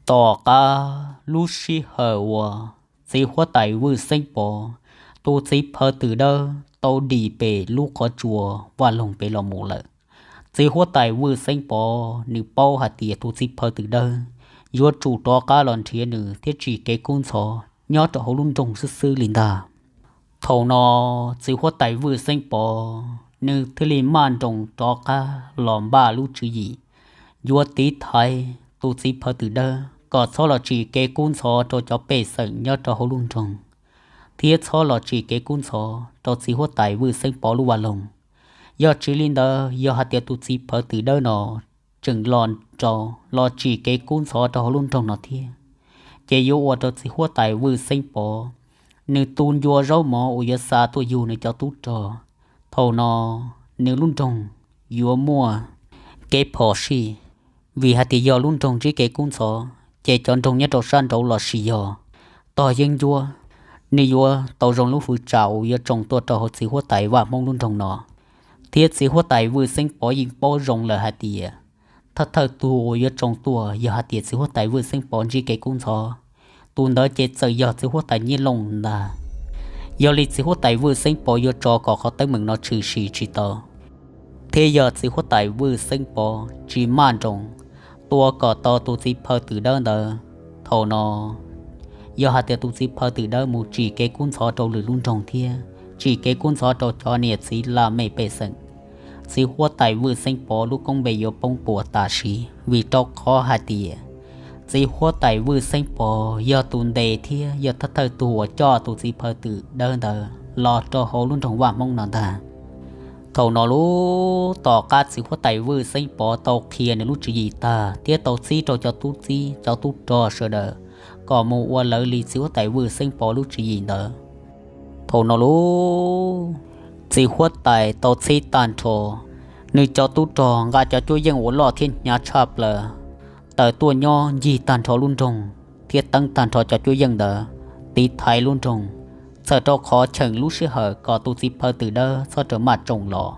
Tom qab lub sij hawm uas txiv huab tais Vwj Xeeb Pov tus txiv phaw twm dawb tau dim pem lub qhov tsua vaj loog pem los mus lawm, txiv huab tais Vwj Xeeb Pov nws paub hais tias tus txiv phaw twm dawb yuav tsum rov qab los nrhiav nws thiab tsim kev kub ntxhov nyob rau hauv lub nroog xwb xwb li ntag. Thaum no txiv huab tais Vwj Xeeb Pov nws thiaj li maj nroos rov qab los npaj lub tswv yim yuav tiv thaiv tus txiv phaw twm dawb kom txhob los tsim kev kub ntxhov rau cov pej xeem nyob rau hauv lub nroog, thiab txhob los tsim kev kub ntxhov rau txiv huab tais Vwj Xeeb Pov lub vaj loog. Yog tsis li ntawd, yog hais tias tus txiv phaw twm dawb no tseem los rau los tsim kev kub ntxhov rau hauv lub nroog no thiab, ces yuav ua rau txiv huab tais Vwj Xeeb Pov nws tu ncua zaub mov uas yuav xa tuaj yug nws cov tub rog. Thaum no nws lub nroog yuav muaj kev phom sij, vim hais tias yog lub nroog ntsib kev kub ntxhov ces cov nroog nyob rau sab nraud los sis yog tog yeeb ncuab, nws yuav tau zoo lub hwv tsam uas yuav tsoo tuaj rau hauv txiv huab tais Vaj Hmoob lub nroog no. Thiab txiv huab tais Vwj Xeeb Pov yeej paub zoo lawm hais tias thawj thawj tug uas yuav tsoo tuaj yog hais tias txiv huab tais Vwj Xeeb Pov ntsib kev kub ntxhov, tus ntawd ces txawm yog txiv huab tais Nyiaj Looj ntag. Yog li txiv huab tais Vwj Xeeb Pov yuav tso kom qhov teeb meem no tshwm sim tsis tau, thiab yog txiv huab tais Vwj Xeeb Pov tsis maj nroos tua kom tau tus txiv phaw twm dawb ntawd, thaum no yog hais tias tus txiv phaw twm dawb mus tsim kev kub ntxhov rau lwm lub nroog thiab tsim kev kub ntxhov rau cov niam txiv laj mej pej xeem, txiv huab tais Vwj Xeeb Pov lub koob npe yuav poob puas tam sim, vim rau qhov hais tias txiv huab tais Vwj Xeeb Pov yog tus ntes thiab yog thawj thawj tug uas coj tus txiv phaw twm dawb ntawd los rau hauv lub nroog Vaj Hmoob no ntag. Thaum no lub tom qab txiv huab tais Vwj Xeeb Pov tau qhia nws lub tswv yim tag thiab tau txib rau cov tub txib cov tub rog sawv daws kom mus ua lawv li txiv huab tais Vwj Xeeb Pov lub tswv yim ntawd. Thaum no lub txiv huab tais tau txib tag nrho nws cov tub rog, nqa cov cuab yeej uas loj thiab hnyav tshaj plaws tawm tuaj nyob ncig tag nrho lub nroog thiab teeb tag nrho cov cuab yeej ntawd tiv thaiv lub nroog, txhawm rau qhov cheem lub sij hawm kom tus txiv phaw twm dawb txhob rawm maj tsoom los.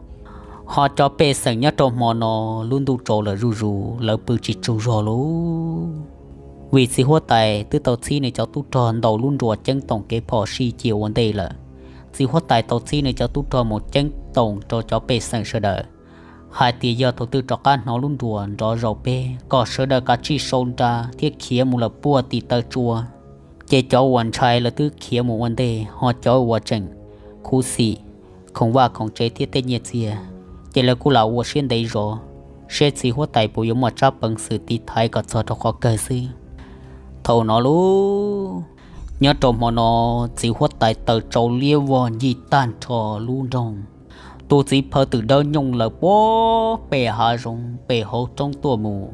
Ho cov pej xeem nyob rau hmo no lub ntuj tsaus lawm zuj zus, lawv pw tsis tsaug zog lawm, vim txiv huab tais twb tau txib nws cov tub rog ntaus lub nruas ceeb toom kev phom sij cia ua ntej lawm. Txiv huab tais tau txib nws cov tub rog mus ceeb toom rau cov pej xeem sawv daws hais tias yog thaum twg rov qab hnov lub nruas nrov zaum peb kom sawv daws kav tsij sau nra thiab khiav mus lawm puag tim taw tsua. Ces cov uas ntshai lawv twb khiav mus ua ntej, ho cov uas tseem khuv xim khoom vaj khoom tsev thiab tej nyiaj txiag, ces lawv kuj lam ua siab ntev zov seb txiv huab tais puas yuav muaj tsab peev xwm tiv thaiv kom txog rau qhov kawg xwb. Thaum no lub, nyob rau hmo no txiv huab tais taws tsau liab vog ncig tag nrho lub nroog. Tus txiv phaw twm dawb nyooj lawm puag pem hav zoov pem hauv roob tuaj mus,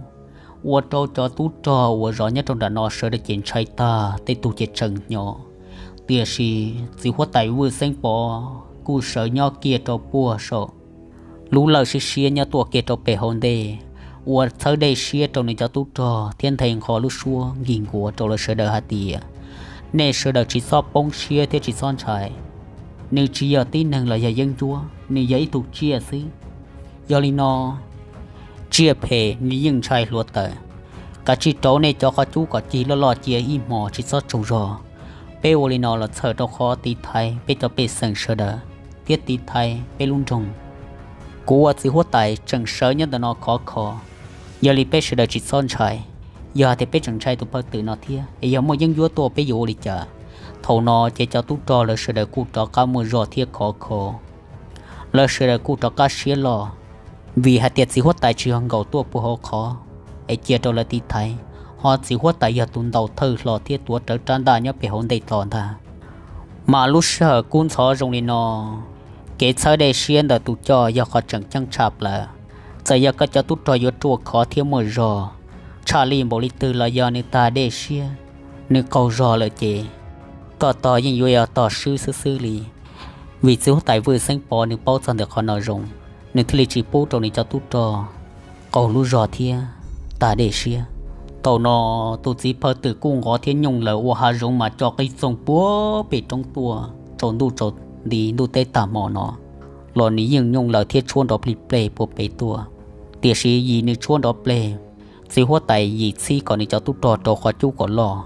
ua rau cov tub rog uas zov nyob rau nram no sawv daws ces ntshai tag, tej tug ces tseem hnyo. Tiam sis txiv huab tais Vwj Xeeb Pov kuj sawv nyob kiag rau puag saum lub lawj siab siab nyob tuaj kiag rau pem hauv ntej, ua txhawb dej siab rau nws cov tub rog thiab nthe nqho lub suab nkig nkuas rau lawv sawv daws hais tias, nej sawv daws tsis txhob poob siab thiab tsis txhob ntshai. Nws tsis yog tib neeg los yog yeeb ncuab, nws yog ib tug tsiaj xwb. Yog li no, tsiaj phem nws yeej ntshai hluav taws. Kav tsij rauv nej cov qhov cub kom cig loj loj cia ib hmos tsis txhob tsaug zog. Peb ua li no los txhawm rau qhov tiv thaiv peb cov pej xeem sawv daws thiab tiv thaiv peb lub nroog. Kuv ua txiv huab tais tseem sawv nyob ntawm no khov kho, yog li peb sawv daws tsis txhob ntshai. Yog hais tias peb tseem ntshai tus phaw twm no thiab es yog muaj yeeb ncuab tuaj peb yuav ua li cas? Thaum no ces cov tub rog lawv sawv daws kuj rov qab muaj zog thiab khov kho, lawv sawv daws kuj rov qab siab loj, vim hais tias txiv huab tais tsis yog nkaum tuaj puag hauv qhov es cia rau lawv tiv thaiv, ho txiv huab tais yog tus ntaus thawj hlo thiab tuav rawv rab ntaj nyob pem hauv ntej tos ntag. Mas lub sij hawm kub ntxhov zoo li no, kev txhawb dej siab ntawm tus coj yog qhov tseem ceeb tshaj plaws. Txawm yog koj cov tub rog yuav ruaj khov thiab muaj zog tshaj li npaum li twg los yog nws tag dej siab, nws qaug zog lawm ces koj tog yeej yuav yog tog swb xwb xwb li. Vim txiv huab tais Vwj Xeeb Pov nws paub txog ntawm qhov no zoo, nws thiaj li tsis pub rau nws cov tub rog qaug lub zog thiab tag dej siab. Thaum no tus txiv phaw twm kuj nqov thiab nyooj lawm ua hav zoov mas co qig txoog puag pem roob tuaj, tsaus ntuj tsaus nti ntuj teb tag hmo no los nws yeej nyooj lawm thiab tshuab nrov plig pleg puag pem tuaj. Tiam sis yim nws tshuab nrov pleg, txiv huab tais yim txhib kom nws cov tub rog rau qhov cub kom loj.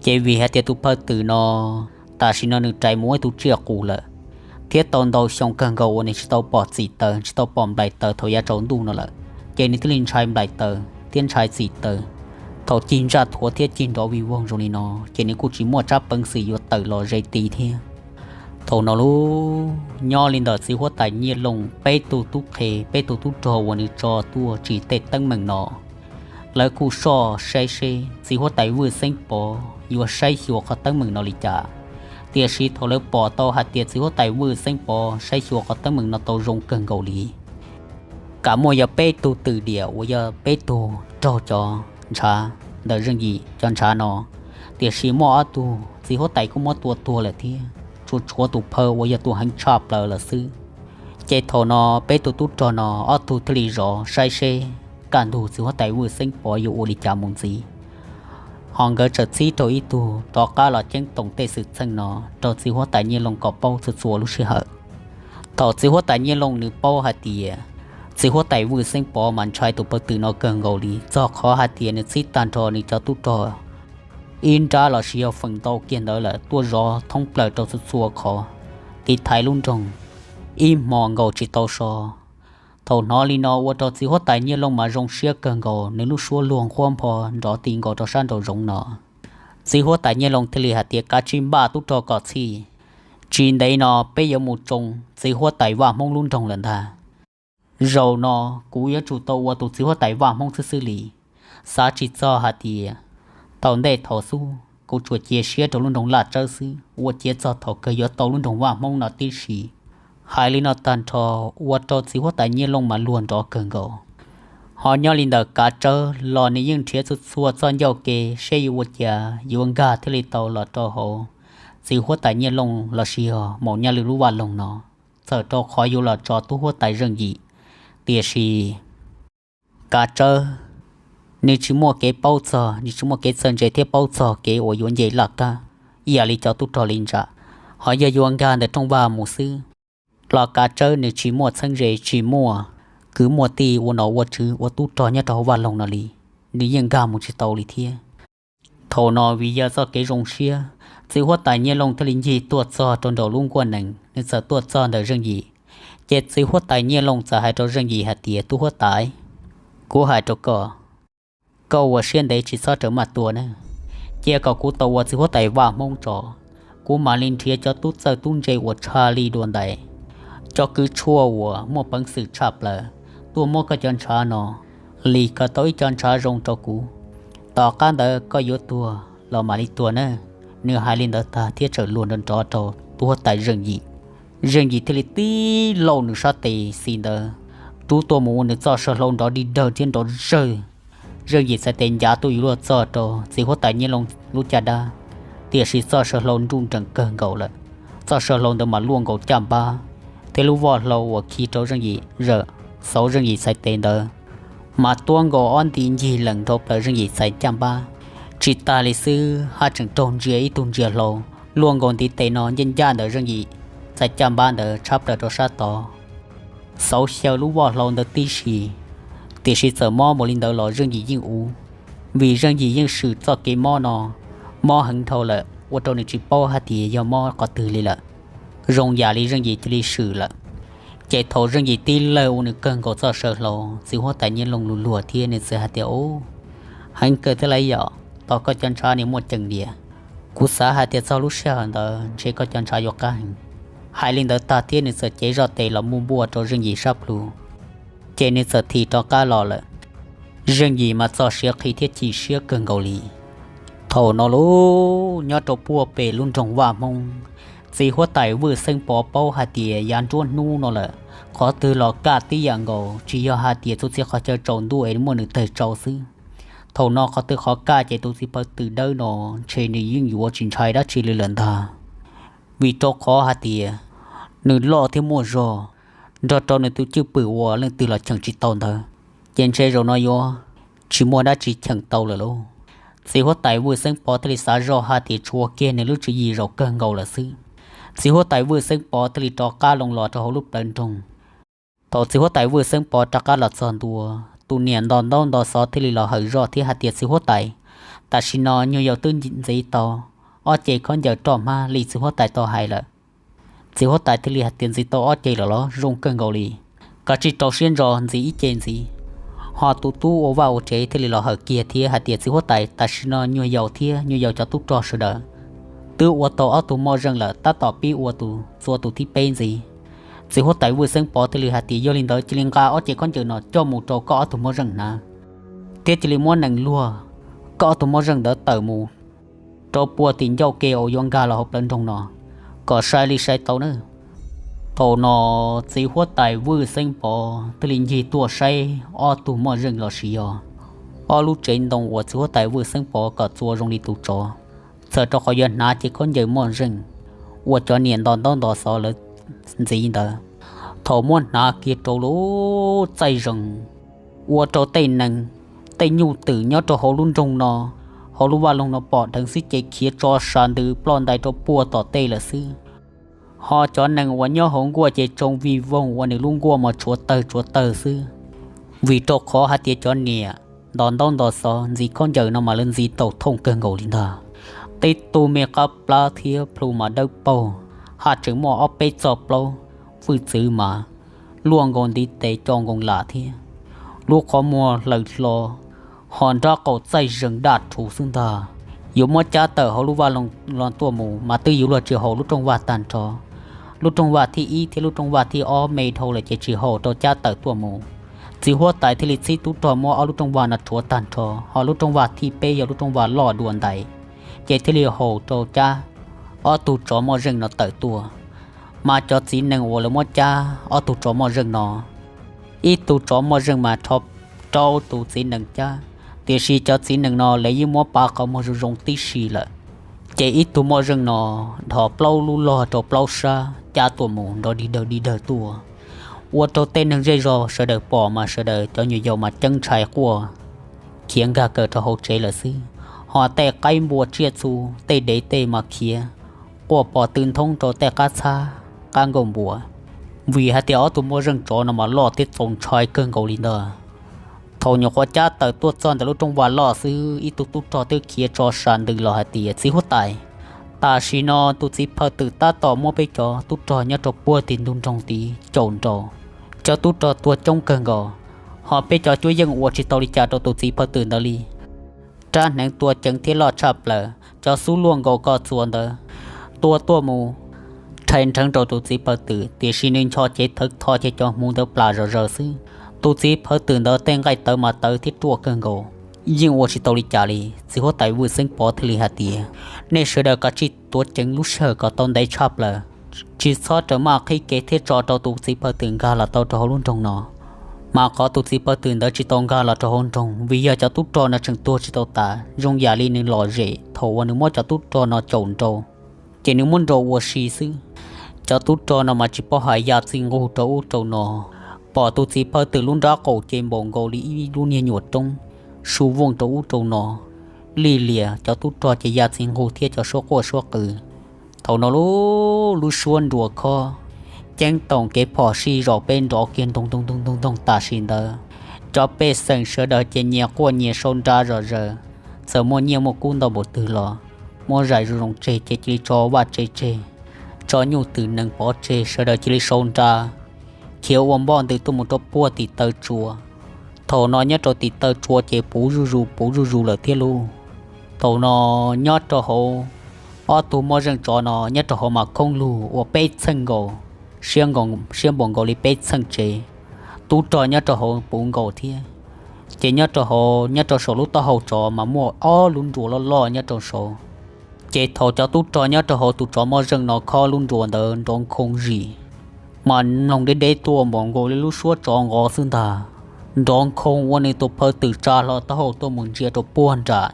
Ces vim hais tias tus phawj twm no tam sim no nws rais mus ua ib tug tsiaj qus lawm, thiab tau ntau xyoo kawg nkaus uas nws tsis tau pom txim taws tsis tau pom nplaim taws thaum yav tsaus ntuj no lawm, ces nws thiaj li ntshai nplaim taws thiab ntshai txim taws. Thaum cig ntsaj thuav thiab cig nrov vij voog zoo li no, ces nws kuj tsis muaj tsab peev xwm yuav tawm los ze ti thiab. Thaum no lub nyob li ntawm txiv huab tais Nyiaj Looj peb tug tub qhe peb tug tub rog uas nws tso tuaj tsim tej teeb meem no, lawv kuj soj saib seb txiv huab tais Vwj Xeeb Pov yuav saib xyuas qhov teeb meem no li cas. Tiam sis thaum lawv pom tau hais tias txiv huab tais Vwj Xeeb Pov saib xyuas qhov teeb meem no tau zoo kawg nkaus li, kam muaj yog peb tug twm diam uas yog peb tug raug cov ntshav ntawm zeej yim cov ntshav no, tiam sis muaj ob tug txiv huab tais kuj muab tua tuag lawm thiab, tsuas tshuav tus phawj uas yog tus heev tshaj plaws lawm xwb. Ces thaum no peb tug tub rog no ob tug thiaj li zov saib seb kaj ntug txiv huab tais Vwj Xeeb Pov yuav ua li cas mus ntxiv. Ho nkawd txawm txhib rau ib tug rov qab los ceeb toom tej xwm txheej no rau txiv huab tais Nyiaj Looj kom paub txhua txhua lub sij hawm. Thaum txiv huab tais Nyiaj Looj nws paub hais tias txiv huab tais Vwj Xeeb Pov mas ntshai tus phawj twm no kawg nkaus li, txog qhov hais tias nws txhib tag nrho nws cov tub rog ib nrab los sis yog feem ntau kiag ntawd lawm tuaj zov thoob plaws rau txhua txhua qhov, tiv thaiv lub nroog ib hmo nkaus tsis tau so. Thaum hnov li no ua rau txiv huab tais Nyiaj Looj mas zoo siab kawg nkaus, nws lub suab luag nqhuab npho nrov ti nkaus rau sab nraum zoov no. Txiv huab tais Nyiaj Looj thiaj li hais tias, kav tsij npaj tub rog kom txhij, tsis ntev no peb yuav mus tsoo txiv huab tais Vaj Hmoob lub nroog lawm ntag. Zaum no kuv yuav tsum tau ua tus txiv huab tais Vaj Hmoob xwb xwb li. Xav tsis txog hais tias thaum ntej thaum xub kuv tsuas cia siab rau lub nroog Laj Tsawb xwb, ua ciav txog thaum kawg yuav tau lub nroog Vaj Hmoob no tib si. Hais li no tag nrho ua rau txiv huab tais Nyiaj Looj mas luag nrov kawg nkaus. Ho nyob li ntawm Kav Tsawb los nws yeej nrhiav txhua txhua txoj ncauj ke seb yuav ua cas yuav nkag thiaj li tau los rau hauv txiv huab tais Nyiaj Looj los sis yog Maum Nyaj Lwm lub vaj loog no, txawm rau qhov yuav los tso tub huab tais Zeej Yim. Tiam sis Kav Tsawb nws tsis muaj kev paub txog, nws tsis muaj kev txawj ntse thiab paub txog kev uas yuav nce laj kab ib yam li cov tub rog li ntawd. Ho yog yuav nkag ntawm rooj vag mus xwb los Kav Tsawb nws tsis muaj txheeb ze, tsis muaj kwv muaj tij ua nom ua tswv ua tub rog nyob rau hauv vaj loog no li, nws yeej nkag mus tsis tau li thiab. Thaum no vim yog txoj kev zoo siab, txiv huab tais Nyiaj Looj thiaj li ncig tuaj txog rau nraum lub nkuaj nees, nws txawm tuaj txog ntawm Zeej Yim. Ces txiv huab tais Nyiaj Looj txawm hais rau Zeej Yim hais tias, tub huab tais, kuv hais rau koj, koj ua siab ntev tsis txhob rawm maj tua na. Cia kom kuv tau ua txiv huab tais Vaj Hmoob tso, kuv mam li nrhiav cov tub txawj tub ntse uas tshaj li dua ntais, cov kws tshuaj uas muaj peev xwm tshaj plaws tuaj muab koj cov ntshav no lis kom tau ib co ntshav zoo rau kuv. Tom qab ntawd koj yuav tuag los mam li tuag na. Nws hais li ntawd tag thiab txawm luag nrov nrov rau tub huab tais Zeej Yim. Zeej Yim thiaj li tib lauj nws sab tes xis ntawd rub tuaj mus ua nws txoj saw hlau nrov dig dawg thiab nrov zawg. Zeej Yim txhais tes ncav tuaj yuav luag txog rau txiv huab tais Nyiaj Looj lub caj dab, tiam sis txoj saw hlau nruj nreem kawg nkaus lawm. Txoj saw hlau ntawd mas luaj nkaus caj npab, thiab lub voj hlau uas khi rau Zeej Yim zawm xauv Zeej Yim txhais tes ntawd mas tuab nkaus ob nti ncig lees dhau plaws Zeej Yim txhais caj npab. Tsis tas li xwb haj tseem raug ntsia ib tug ntsia hlau luaj nkaus ntiv tes no ncaj ncaj ntawm Zeej Yim txhais caj npab ntawd tshab plaws rau sab tod, xauv xyaw lub voj hlau ntawd tib si. Tiam sis txawm mob npaum li ntawd los Zeej Yim yeej uv, vim Zeej Yim yeej swm txoj kev mob no mob heev dhau lawm ua rau nws tsis paub hais tias yog mob qhov twg li lawm. Zoo yam li Zeej Yim cia li swm lawm. Ces thaum Zeej Yim tib lawj ua nws kawg nkaus txoj saw hlau, txiv huab tais Nyiaj Looj luag luag thiab nws txawm hais tias, u, heev kawg thiab lauj yom, tos koj cov ntshav nws muaj ceem diam. Kuv xav hais tias txog lub sij hawm ntawd ntshe koj cov ntshav yuav qab heev. Hais li ntawd tag thiab nws txawm cev zoj tes los muaj npuaj rau Zeej Yim sab plhu, ces nws txawm thim rov qab los lawm. Zeej Yim mas txoj siab qhib thiab chim siab kawg nkaus li. Thaum no lub nyob rau puag pem lub nroog Vaj Hmoob, txiv huab tais Vwj Xeeb Pov paub hais tias yav nruab hnub no lawm, qhov twg los kaj tib yam nkaus, tsis yog hais tias txhua txhia qhov chaw tsaus ntuj es muaj nws tawg tsau xwb. Thaum no qhov twg qhov kaj ces tus txiv phawj twm dawb no ntshe nws yeej yuav tsis ntshai dab tsi li lawm ntag, vim rau qhov hais tias nws loj thiab muaj zog, nrog rau nws tus cwj pwm uas leej twg los cheem tsis tau ntawd, ces ntshe zaum no yuav tsis muaj dab tsi cheem tau lawm lauj. Txiv huab tais Vwj Xeeb Pov thiaj li xav zoj hais tias tshuav kiag nws lub tswv yim zaum kawg nkaus lawm xwb. Txiv huab tais Vwj Xeeb Pov thiaj li rov qab loo los rau hauv lub plawv nroog. Thaum txiv huab tais Vwj Xeeb Pov rov qab los txog ntua, tus niam nto ntaub nto xov thiaj li los hawm zoj thiab hais tias, Txiv huab tais, tam sim no nyuag yaus twb ntxiv tau ob ce khaub ncaws roj hmab li txiv huab tais tau hais lawm. Txiv huab tais thiaj li hais tias, Ntxiv tau ob ce lawm los? Zoo kawg nkaus li, kav tsij rau siab ntso ntxiv ib ce ntxiv. Ho tus tub ua vaj ua tsev thiaj li los hawm kiag thiab hais tias, Txiv huab tais, tam sim no nyuag yaus thiab nyuag yaus cov tub rog sawv daws twb ua tau ob tug moj zeej lawm, tab tom pib ua tus txua tus thib peb ntxiv. Txiv huab tais Vwj Xeeb Pov thiaj li hais tias, Yog li ntawd cia li nqa ob ce khaub ncaws no coj mus rau koj ob tug moj zeej hnav, thiab cia li muab nees luag koj ob tug moj zeej ntawd tawm mus rau puag tim ncauj ke uas yuav nkag los hauv plawv nroog no kom sai li sai tau nawb. Thaum no txiv huab tais Vwj Xeeb Pov thiaj li ncig tuaj saib ob tug moj zeej los sis yog ob lub tsev ntoo uas txiv huab tais Vwj Xeeb Pov kom txua zoo li tus tsov, txawm rau qhov yuav hnav ce khaub ncaws moj zeej uas cov niam nto ntaub nto xov lawv ntxiv ntawd. Thaum muab hnav kiag rau lub txaij zees, ua rau tej nees tej nyuj twm nyob rau hauv lub nroog no, hauv lub vaj loog no pom dheev xwb ces khiav tso sas ntws ploj ntais rau puag tom tej lawm xwb. Ho cov nees uas nyob hauv nkuaj ces tsoo vij voog ua nws lub nkuaj mas tshuav tawg tshuav tawg xwb, vim rau qhov hais tias cov niam nto ntaub nto xov ntxiv khaub ncaws no mas lawv ntxiv tau thooj kawg nkaus li ntag. Tej tug me qab plab thiab plhu mas dawb paug, haj tseem muaj ob peb txoj plaub, hwj txwv mas luaj nkaus ntiv tes co nkoos lam thiab. Lub qhov muag hlaws hlo, ho nrab qaum txaij zees daj rhuv xwb ntag. Yuav muab cab tawm hauv lub vaj loog no tuaj mus mas twb yuav luag tsis haum lub rooj vag tag nrho. Lub rooj vag thib ib thiab lub rooj vag thib ob me dhau lawm ces tsis haum rau cab tawm tuaj mus. Txiv huab tais thiaj li txib tub rog muab ob lub rooj vag no rhuav tag nrho, ho lub rooj vag thib peb yog lub rooj vag loj dua ntais, ces thiaj li haum rau cab ob tug tsov moj zeej no tawm tuaj. Mas cov txiv nees uas lawv muab cab ob tug tsov moj zeej no, ib tug tsov moj zeej mas rho rau tus txiv nees cab, tiam sis cov txiv nees no lawv yeej muab pab qhov muag zoo zoo tib si lawm. Ces ib tug moj zeej no dhos plaub lub log rau plaub sab cab tuaj mus nrov dig dawg dig dawg tuaj, ua rau tej neeg zej zog sawv daws pom mas sawv daws cov nyuam yaus mas ceeb ntshai quaj khiav nkag kaws rau hauv tsev lawm xwb. Ho tej qaib npua tsiaj txhu tej dev tej mas khiav quaj pos tw nthoob rau tej qab txhab qab nkuaj npua, vim hais tias ob tug moj zeej tsov no mas loj thiab txaus ntshai kawg nkaus li ntag. Thaum nyuam qhuav cab tawm tuaj txog ntawm lub rooj vag loj xwb, ib tug tub rog twb khiav tso sas ntws los hais tias, Txiv huab tais, tam sim no tus txiv phaw twm tab tom muab peb cov tub rog nyob rau puag tim ntug nroog tid caum nrau. Cov tub rog tuag coob kawg nkaus, ho peb cov cuab yeej ua tsis tau li cas rau tus txiv phaw twm ntawd li. Rab hneev tua ceev thiab loj tshaj plaws, cov xub luaj nkaus koj txuas ntawd tua tuaj mus rhais nrheev rau tus txiv phaw twm, tiam sis nws ncho cev thawv tho ces cov hmuv ntawd plam zom zaws xwb. Tus txiv phaw twm ntawd tej nqaij tawv mas tawv thiab ruaj kawg nkaus, yeej ua tsis tau li cas li. Txiv huab tais Vwj Xeeb Pov thiaj li hais tias, Nej sawv daws kav tsij tuav ceev lub sij hawm kom tau ntev tshaj plaws, tsis txhob raws maj qhib kev thiab tso rau tus txiv phaw twm nkag los tau rau hauv lub nroog no. Mas qhov tus txiv phaw twm ntawd tsis tau nkag los rau hauv nroog vim yog cov tub rog no tseem tuag tsis tau tas, zoo yam li nws lom zem thaum uas nws muab cov tub rog no caum nrau, ces nws muab nrau ua si xwb. Cov tub rog no mas tsis paub hais ya txij nqug rau ub rau no, pom tus txiv phaw twm lub nrab qaum ces npaum nkaus li ib lub niag nyuam roob, su vooj rau ub rau no, lig lias cov tub rog ces ya txij nqug thiab cov suab quaj suab qw. Thaum no lub suab nruas khob ceeb toom kev phom sij zaum peb nrov kiag ntoo ntoo ntoo ntoo ntoo tam sim ntawd, cov pej xeem sawv daws ces nyias quaj nyias sau nra zom zaws. Txawm muaj nyiaj muaj kub ntau npaum twg los muab zais zoo zoo tseg ces cia li tso vaj tse tseg, tso nyuj twm nees pov tseg, sawv daws cia li sau nra khiav ua npoj ntws tuaj mus rau puag tim taw tsua. Thaum no nyob rau tim taw tsua ces puv zuj zus puv zuj zus lawm thiab lauj. Thaum no nyob rau hauv ob tug moj zeej tsov no nyob rau hauv mas khoob lug ua peb txheej nkaus, siab npaum nkaus li peb txheej tsev. Tub rog nyob rau hauv puv nkaus thiab. Ces nyob rau hauv, nyob rau saum lub taub hau tsov mas muaj ob lub nruas loj loj nyob rau saud. Ces thaum cov tub rog nyob rau hauv tus tsov moj zeej no khob lub nruas ntawd nrov nkhoo zim, mas mloog deb deb tuaj npaum nkaus li lub suab tsov nqov xwb ntag. Nrov nkhoo ua nws tus phaw twm tsa hlo taub hau tuaj mus ntsia rau puag nram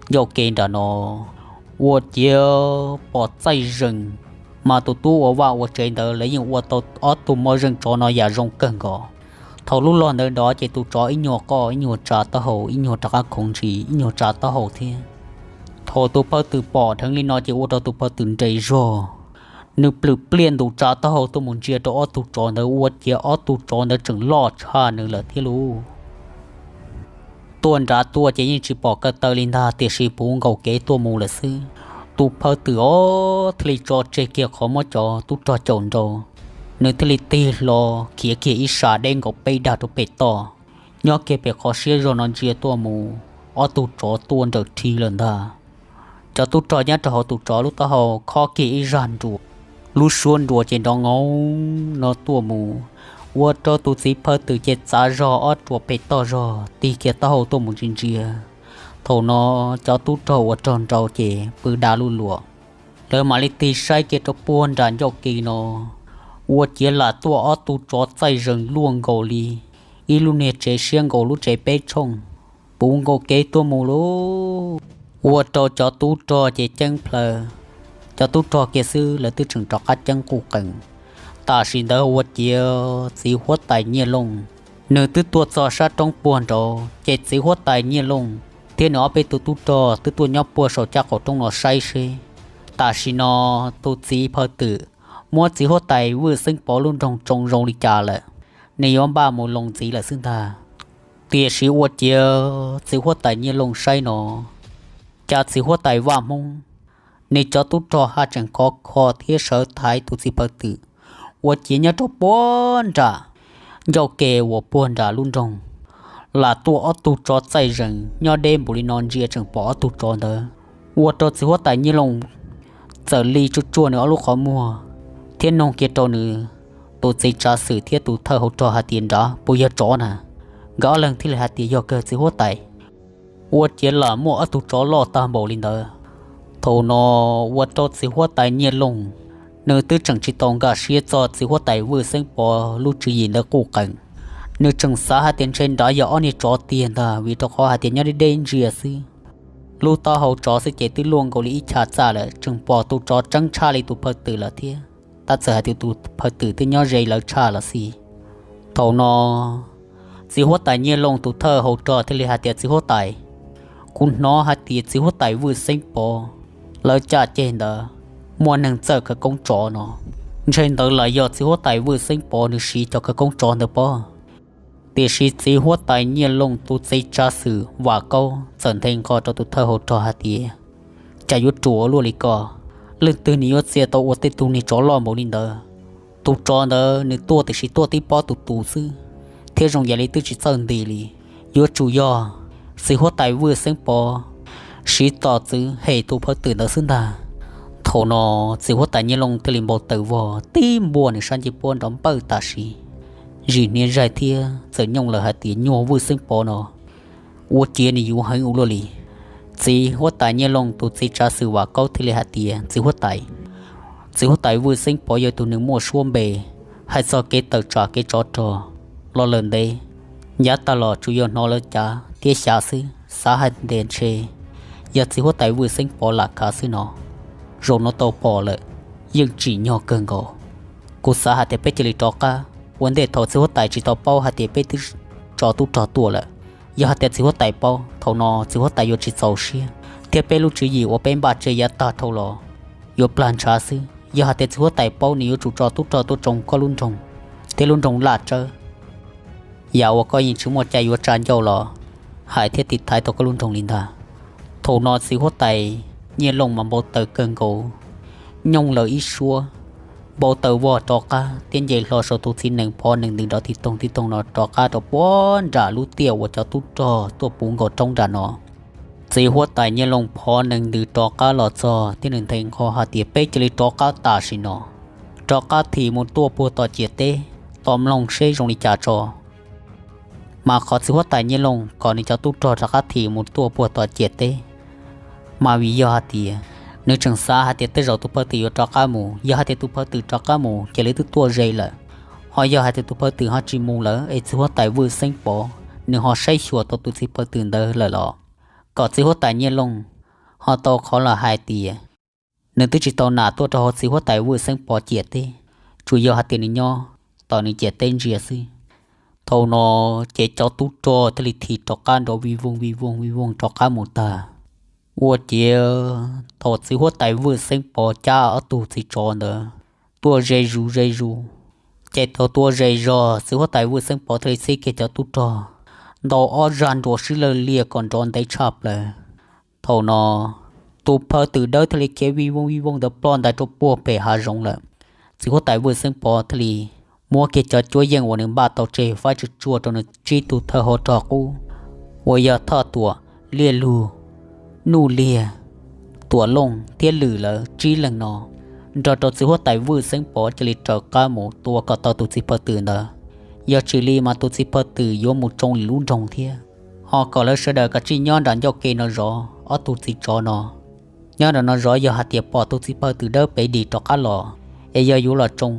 ncauj ke nram no, ua ciav pom txaij zees. Mas tus tub ua vaj ua tsev ntawd lawv yeej ua tau ob tug moj zeej tsov no yam zoo kawg nkaus. Thaum lub log ntawd nrov ces tus tsov ib nyuag qoj ib nyuag tsa taub hau, ib nyuag rov qab khoov ntsis ib nyuag tsa taub hau thiab. Thaum tus phaw twm pom dheev li no ces ua rau tus phaw twm nres zog, nws plwm pliaj ntus tsa taub hau tuaj mus ntsia rau ob tug tsov ntawd ua ciav ob tug tsov ntawd tseem loj tshaj nws lawm thiab lauj. Tuaj nrad tuaj ces yeej tsis pom ko taw li ntag, tiam sis puv nkaus kev tuaj mus lawm xwb. Tus phawj twm os thiaj li tso tseg kiag qhov muab cov tub rog caum nrau, nws thiaj li tig hlo khiav kiag ib sab deb nkaus peb dag rau pem toj. Nyob kiag pem qhov siab zog no ntsia tuaj mus, ob tug tsov tuaj nrawm rhi lawm ntag. Cov tub rog nyob rau hauv tus tsov lub taub hau khob kiag ib zaj nruas, lub suab nruas ces nrov nkaus no tuaj mus, ua rau tus txiv phawj twm ces txav zog ob ruam pem toj zog tig kiag taub hau tuaj mus ntsia ntsia. Thaum no cov tub rog uas raug nrau ces pw da luj luam, lawv mam li tig saib kiag rau puag nram ncauj ke no, ua ciav lam tuaj ob tug tsov txaij zees luaj nkaus li ib lub niag tsev siab nkaus lub tsev peb tshooj, puv nkaus kev tuaj mus lauj. Ua rau cov tub rog ces ceeb plhaw, cov tub rog kiag xwb lawv twb tseem rov qab ceeb quj qees. Tam sim ntawd ua ciav txiv huab tais Nyiaj Looj, nws twb tuaj txog sab roob puag nraud ces txiv huab tais Nyiaj Looj thiab nws ob peb tug tub rog twb tuaj nyob puag saum caj qaum roob no saib seb tam sim no tus txiv phawj twm muab txiv huab tais Vwj Xeeb Pov lub nroog tsoo zoo li cas lawm, nws yuav npaj mus loo ntxiv lawm xwb ntag. Tiam sis ua ciav txiv huab tais Nyiaj Looj saib no, cas txiv huab tais Vaj Hmoob, nws cov tub rog haj tseem khov kho thiab sawv thaiv tus txiv phawj twm, ua ciav nyob rau puag nram ncauj ke uas puag nram lub nroog, lam tuaj ob tug tsov txaij zees nyob deb npaum li no ntsia tseem pom ob tug tsov ntawd. Ua rau txiv huab tais Nyiaj Looj txawm li tsuj tsuaj nws ob lub qhov muag thiab noog kiag rau nws tus txiv tsav xwm thiab tus thawj hauv rog hais tias nrad puas yog tsov na. Nkawd ob leeg thiaj li hais tias yog kawg txiv huab tais. Ua ciav lam muaj ob tug tsov loj tag npaum li ntawd. Thaum no ua rau txiv huab tais Nyiaj Looj, nws twb tseem tsis tau nkag siab txog txiv huab tais Vwj Xeeb Pov lub tswv yim ntawd quj qees. Nws tseem xav hais tias ntshe nrad yog ob niag tsov tiag ntag vim rau qhov hais tias nyob deb deb ntsia xwb, lub taub hau tsov xwb ces twb luaj nkaus li ib chav txaj lawm, tseem pom tus tsov tseeb tshaj li tus phawj twm lawm thiab. Tab txawm hais tias tus phawj twm twb nyob ze lawv tshaj los xij. Thaum no txiv huab tais Nyiaj Looj tus thawj hauv rog thiaj li hais tias txiv huab tais, kuv hnov hais tias txiv huab tais Vwj Xeeb Pov lawv caj ceg ntawd muaj neeg txawj khawv koob tsov no. Ntshe ntawd los yog txiv huab tais Vwj Xeeb Pov nws siv cov khawv koob tsov ntawd pob. Tiam sis txiv huab tais Nyiaj Looj tus txiv tsav xwm Vam Kaub txawm nthe nqho rau tus thawj hauv rog hais tias, cas yuav ruam ua luaj li ko, leej twg nws yuav txia tau ua tej tug niag tsov loj npaum li ntawd. Tus tsov ntawd nws tuaj tiam sis tuaj tib pob tus tus xwb, thiab zoo yam li twb tsis txawj nti li. Yuav tsum yog txiv huab tais Vwj Xeeb Pov siv tos txwv hem tus phawj twm ntawd xwb ntag. Thaum no txiv huab tais Nyiaj Looj thiaj li npau taws vog tib npuaj nws sab ncej puab nrov npawj tam sim, zim hniav zaig thiab txawm nyooj lawm hais tias nyuag Vwj Xeeb Pov no ua ciav nws yuav heev ua luaj li. Txiv huab tais Nyiaj Looj tus txiv tsav xwm Vam Kaub thiaj li hais tias txiv huab tais, txiv huab tais Vwj Xeeb Pov yog tus neeg muaj suab npe, hais txog kev tawm tsam kev tsov rog los lawm ntev, yav tag los tsuas yog hnov lawv cav thiab xyav xwb, xav hais tias ntshe yog txiv huab tais Vwj Xeeb Pov lam kav xwb no. Zaum no tau pom lawm, yeej tsim nyog kawg nkaus. Kuv xav hais tias peb cia li rov qab, ua ntej thaum txiv huab tais tsis tau paub hais tias peb twb tso tub rog tuaj lawm. Yog hais tias txiv huab tais paub, thaum no txiv huab tais yuav tsis txaus siab, thiab peb lub tswv yim uas peb npaj tseg yav tag dhau los yuav plag ntshav xwb. Yog hais tias txiv huab tais paub, nws yuav tsum tso tub rog tuaj tsoo koj lub nroog thiab lub nroog Laj Tsawb, yam uas koj yeej tsis muaj cai yuav tsa ncauj los hais thiab tiv thaiv tau koj lub nroog li ntag. Thaum no txiv huab tais Nyiaj Looj mas npau taws kawg nkaus, nyooj lawm ib suab, npau taws vog rov qab thiab nce hlo saum tus txiv nees phov nees ntws nrov tig toog tig toog no rov qab rau puag nram lub tiaj uas cov tub rog tuaj puv nkaus roob nram no. Txiv huab tais Nyiaj Looj phov nees ntws rov qab los txog thiab nws nthe nqho hais tias peb cia li rov qab tam sim no, rov qab thim mus tuaj puag tom ciam teb, tos mloog seb zoo li cas tso. Mas qhov txiv huab tais Nyiaj Looj kom nws cov tub rog rov qab thim mus tuaj puag tom ciam teb, mas vim yog hais tias nws tseem xav hais tias tej zaum tus phawj twm yuav rov qab mus, yog hais tias tus phawj twm rov qab mus ces lawv twb tuaj ze lawm. Ho yog hais tias tus phawj twm ho tsis mus lawm es txiv huab tais Vwj Xeeb Pov nws ho saib xyuas tau tus txiv phawj twm ntawd lawm los, kom txiv huab tais Nyiaj Looj ho tau qhov los hais tias nws twb tsis tau nam tuaj rau hauv txiv huab tais Vwj Xeeb Pov ciam teb, tsuas yog hais tias nws nyob tom nws ciam teb ntsia xwb. Thaum no ces cov tub rog thiaj li thim rov qab nrov vij voog vij voog vij voog rov qab mus tag. Ua ciav thaum txiv huab tais Vwj Xeeb Pov cab ob tug txiv tsov ntawd tuaj ze zus ze zus, ces thaum tuaj ze zog txiv huab tais Vwj Xeeb Pov thiaj li txib kiag cov tub rog ntau ob zag nruas sib lawg liag kom nrov ntev tshaj plaws. Thaum no, tus phaw twm dawb thiaj li khiav vij vooj vij vooj ntawd ploj ntais rau puag pem hav zoov lawm. Txiv huab tais Vwj Xeeb Pov thiaj li muab kiag cov cuab yeej uas nws npaj tau tseg faib tsuag tsuag rau nws tsib tug thawj hauv rog qub, uas yog Thoj Tuam, Liaj Lug, Nuj Liag, Tuam Looj thiab Lwm lawv tsib leeg no, nrog rau txiv huab tais Vwj Xeeb Pov cia li raws qab mus tua kom tau tus txiv phaw twm ntawd. Yog tsis li mas tus txiv phaw twm yuav mus tsoo lwm lub nroog thiab. Ho kom lawv sawv daws kav tsij nyob nram ncauj ke no zov ob tug txiv tsov no. Nyob nram no zov, yog hais tias pom tus txiv phaw twm dawb pem dim rov qab los, es yog yuav los tsoo,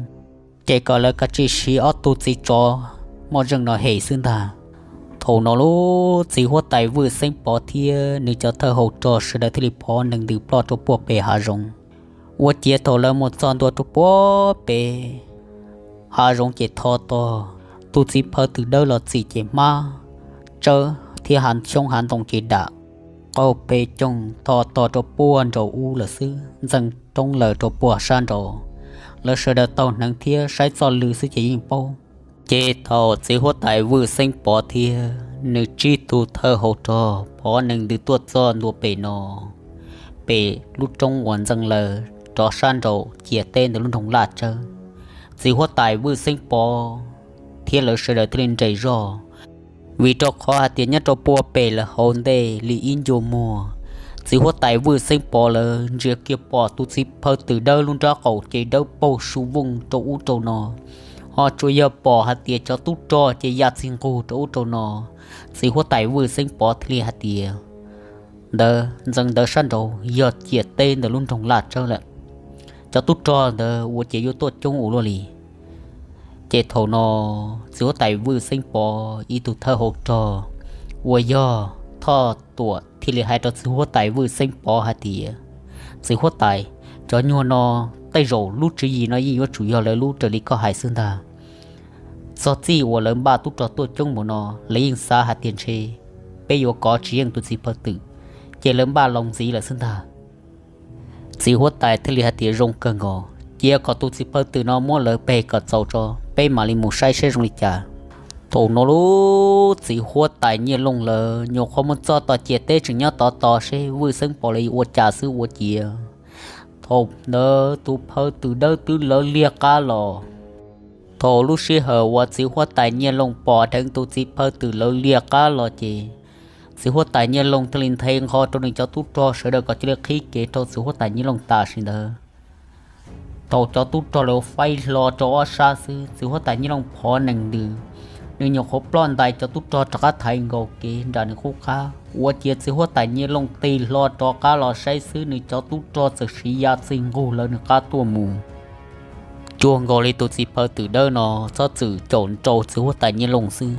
ces kom lawv kav tsij siv ob tug txiv tsov moj zeej no hem xwb ntag. Thaum no lub txiv huab tais Vwj Xeeb Pov thiab nws cov thawj hauv rog sawv daws thiaj li phov nees ntws ploj rau puag pem hav zoov. Ua ciav thaum lawv mus txog ntua rau puag pem hav zoov ces tho tog tus txiv phaw twm dawb los txim ces hmab tsawb thiab hav xyoob hav ntoo ces dam qaug pes coog tho tog rau puag nraum ub lawm xwb, ntxeev roob lawm rau puag sab nraud. Lawv sawv daws taug hneev thiab saib txoj lw xwb ces yeej paub. Ces thaum txiv huab tais Vwj Xeeb Pov thiab nws tsib tug thawj hauv rog phov nees ntws tuaj txog ntua pem no, pem lub roob uas ntxeev lawm rov sab nraud ciam teb ntawm lub nroog Laj Tsawb, txiv huab tais Vwj Xeeb Pov thiab lawv sawv daws thiaj li nres zog, vim rau qhov hais tias nyob rau puag pem lawv hauv ntej li ib ncua muag, txiv huab tais Vwj Xeeb Pov lawv ntsia kiag pom tus txiv phaw twm dawb lub nrab qaum ces dawb paug su vooj rau ub rau no, ho tsuas yog pom hais tias cov tub rog ces ya txij nqug rau ub rau no. Txiv huab tais Vwj Xeeb Pov thiaj li hais tias, ntawd ntxeev ntawd sab nraud yog ciam teb ntawm lub nroog Laj Tsawb lawm. Cov tub rog ntawd ua ciav yuav tuaj coob ua luaj li. Ces thaum no txiv huab tais Vwj Xeeb Pov ib tug thawj hauv rog uas yog Thoj Tuam thiaj li hais rau txiv huab tais Vwj Xeeb Pov hais tias, txiv huab tais, cov nyuag no tej zaum lub tswv yim no yeej yuav tsum yog lawv lub raws li koj hais xwb ntag. Txog txij uas lawv npaj tub rog tuaj coob npaum no, lawv yeej xav hais tias ntshe peb yuav kov tsis yeej tus txiv phaw twm, ces lawv npaj los ntxiv lawm xwb ntag. Txiv huab tais thiaj li hais tias zoo kawg nkaus, cia kom tus txiv phaw twm no muab lawv peg kom txaus tso, peb mam li mus saib seb zoo li cas. Thaum no lub txiv huab tais Nyiaj Looj lawv nyuam qhuav mus txog tom ciam teb tseem nyob tov tos seb Vwj Xeeb Pov lawv ua cas xwb ua ciav, thaum ntawd tus phaw twm dawb twb lawv liag qab los. Thaum lub sij hawm uas txiv huab tais Nyiaj Looj pom dheev tus txiv phaw twm lawv liag qab los ces, txiv huab tais Nyiaj Looj thiaj li nthe nqho rau nws cov tub rog sawv daws kom cia li qhib kev rau txiv huab tais Nyiaj Looj tam sim ntawd. Thaum cov tub rog lawv faib hlo rau ob sab xwb, txiv huab tais Nyiaj Looj phov nees ntws, nws nyuam qhuav ploj ntais cov tub rog rov qab thaiv nkaus kev nram nws qub qab, ua ciav txiv huab tais Nyiaj Looj tig hlo rov qab los saib xwb, nws cov tub rog txawm siv ya txij nqug lawv nws qab tuaj mus, cuag nkaus li tus txiv phaw twm dawb no txhob txwm caum nrau txiv huab tais Nyiaj Looj xwb.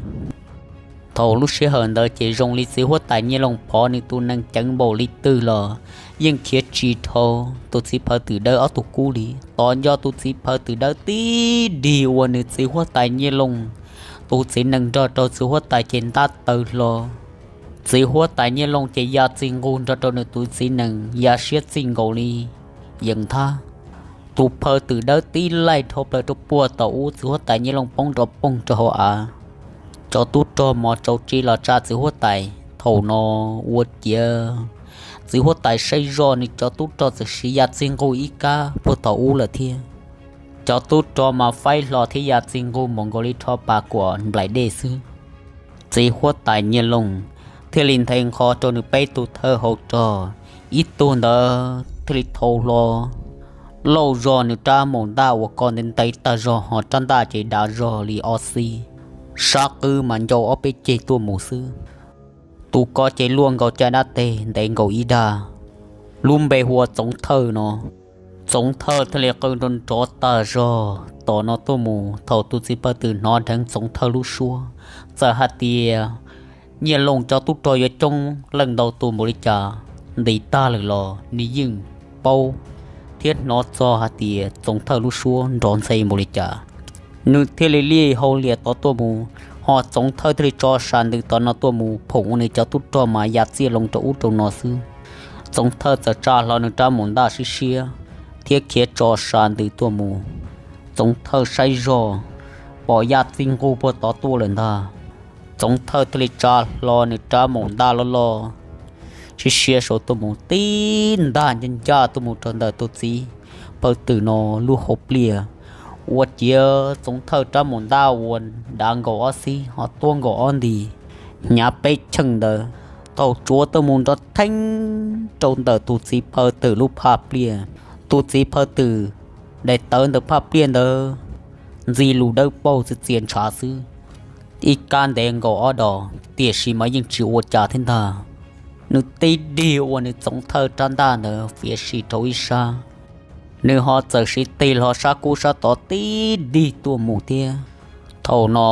Thaum lub sij hawm ntawd ces zoo li txiv huab tais Nyiaj Looj phov nws tus nees ceev npaum li twg los yeej khiav tsis dhau tus txiv phaw twm dawb ob tug kub li. Tos nco tus txiv phaw twm dawb tib dig uas nws txiv huab tais Nyiaj Looj tus txiv nees nrog rau txiv huab tais ces ntab taw hlo. Txiv huab tais Nyiaj Looj ces ya txij nqug nrog rau nws tus txiv nees ya siab txij nkaus li yees nthab. Tus phaw twm dawb tib laij dhau plaws rau puag tom ub, txiv huab tais Nyiaj Looj poob nrov poog rau hauv av. Cov tub rog mos tsaus tsis los tsa txiv huab tais. Thaum no ua ciav txiv huab tais saib zoj nws cov tub rog txawm siv ya txij nqug ib kab puag tom ub lawm thiab. Cov tub rog mas faib hlo thiab ya txij nqug npaum nkaus li rho pas kuam nplaim dej xwb. Txiv huab tais Nyiaj Looj thiaj li nthe nqho rau nws peb tug thawj hauv rog, ib tug ntawd thiaj li thau hlo lauj zog nws rab maum ntaj uas koj ntev ntev tag zog ho rab ntaj ces dav zog li ob xib, sab qwb mas ncau ob peb ceg tuaj mus xwb. Tus ko ces luaj nkaus caj dab teg ntev nkaus ib dag, lub npe hu ua Txoov Thawj no. Txoov Thawj thiaj li qw nrov nrov tag zog tom no tuaj mus. Thaum tus txiv phaw twm hnov dheev Txoov Thawj lub suab, txawm hais tias Nyiaj Looj cov tub rog yuav coob leej ntau tus npaum li cas, ntim tag lawm los nws yeej paub thiab hnov txog hais tias Txoov Thawj lub suab nrov ntxhe npaum li cas. Nws thiaj li liaj hau lias tod tuaj mus, ho Txoov Thawj thiaj li tso sam ntws tom no tuaj mus phoom ua nws cov tub rog mas ya txiaj loo rau ub rau no xwb. Txoov Thawj txawm tsa hlo nws rab maum ntaj siab siab thiab khiav tso sam ntws tuaj mus. Txoov Thawj saib zoj pom ya txij nqug puag tod tuaj lawm ntag. Txoov Thawj thiaj li tsa hlo nws rab maum ntaj loj loj siab siab saud tuaj mus tib ntaj ncaj ncaj tuaj mus rau ntawm tus txiv pawg twm no lub hauv pliaj. Ua ciav Txoov Thawj rab maum ntaj uas dav nkaus ob xib ho tuab nkaus ob nti, hnyav peb cheej ntawd thaum tsuav tuaj mus nrov theeb rau ntawm tus txiv pawg twm lub phaj pliaj. Tus txiv pawg twm daim tawv ntawm phaj pliaj ntawd ntxi lus dawb paug txias txias ntshav xwb, ib kab ntev nkaus ob dos, tiam sis mas yeej tsis ua cas thiab ntag. Nws tib dig ua nws Txoov Thawj rab ntaj ntawd fiav si rau ib sab, nws ho txawm siv tig hlo sab kub sab tod tib dig tuaj mus thiab. Thaum no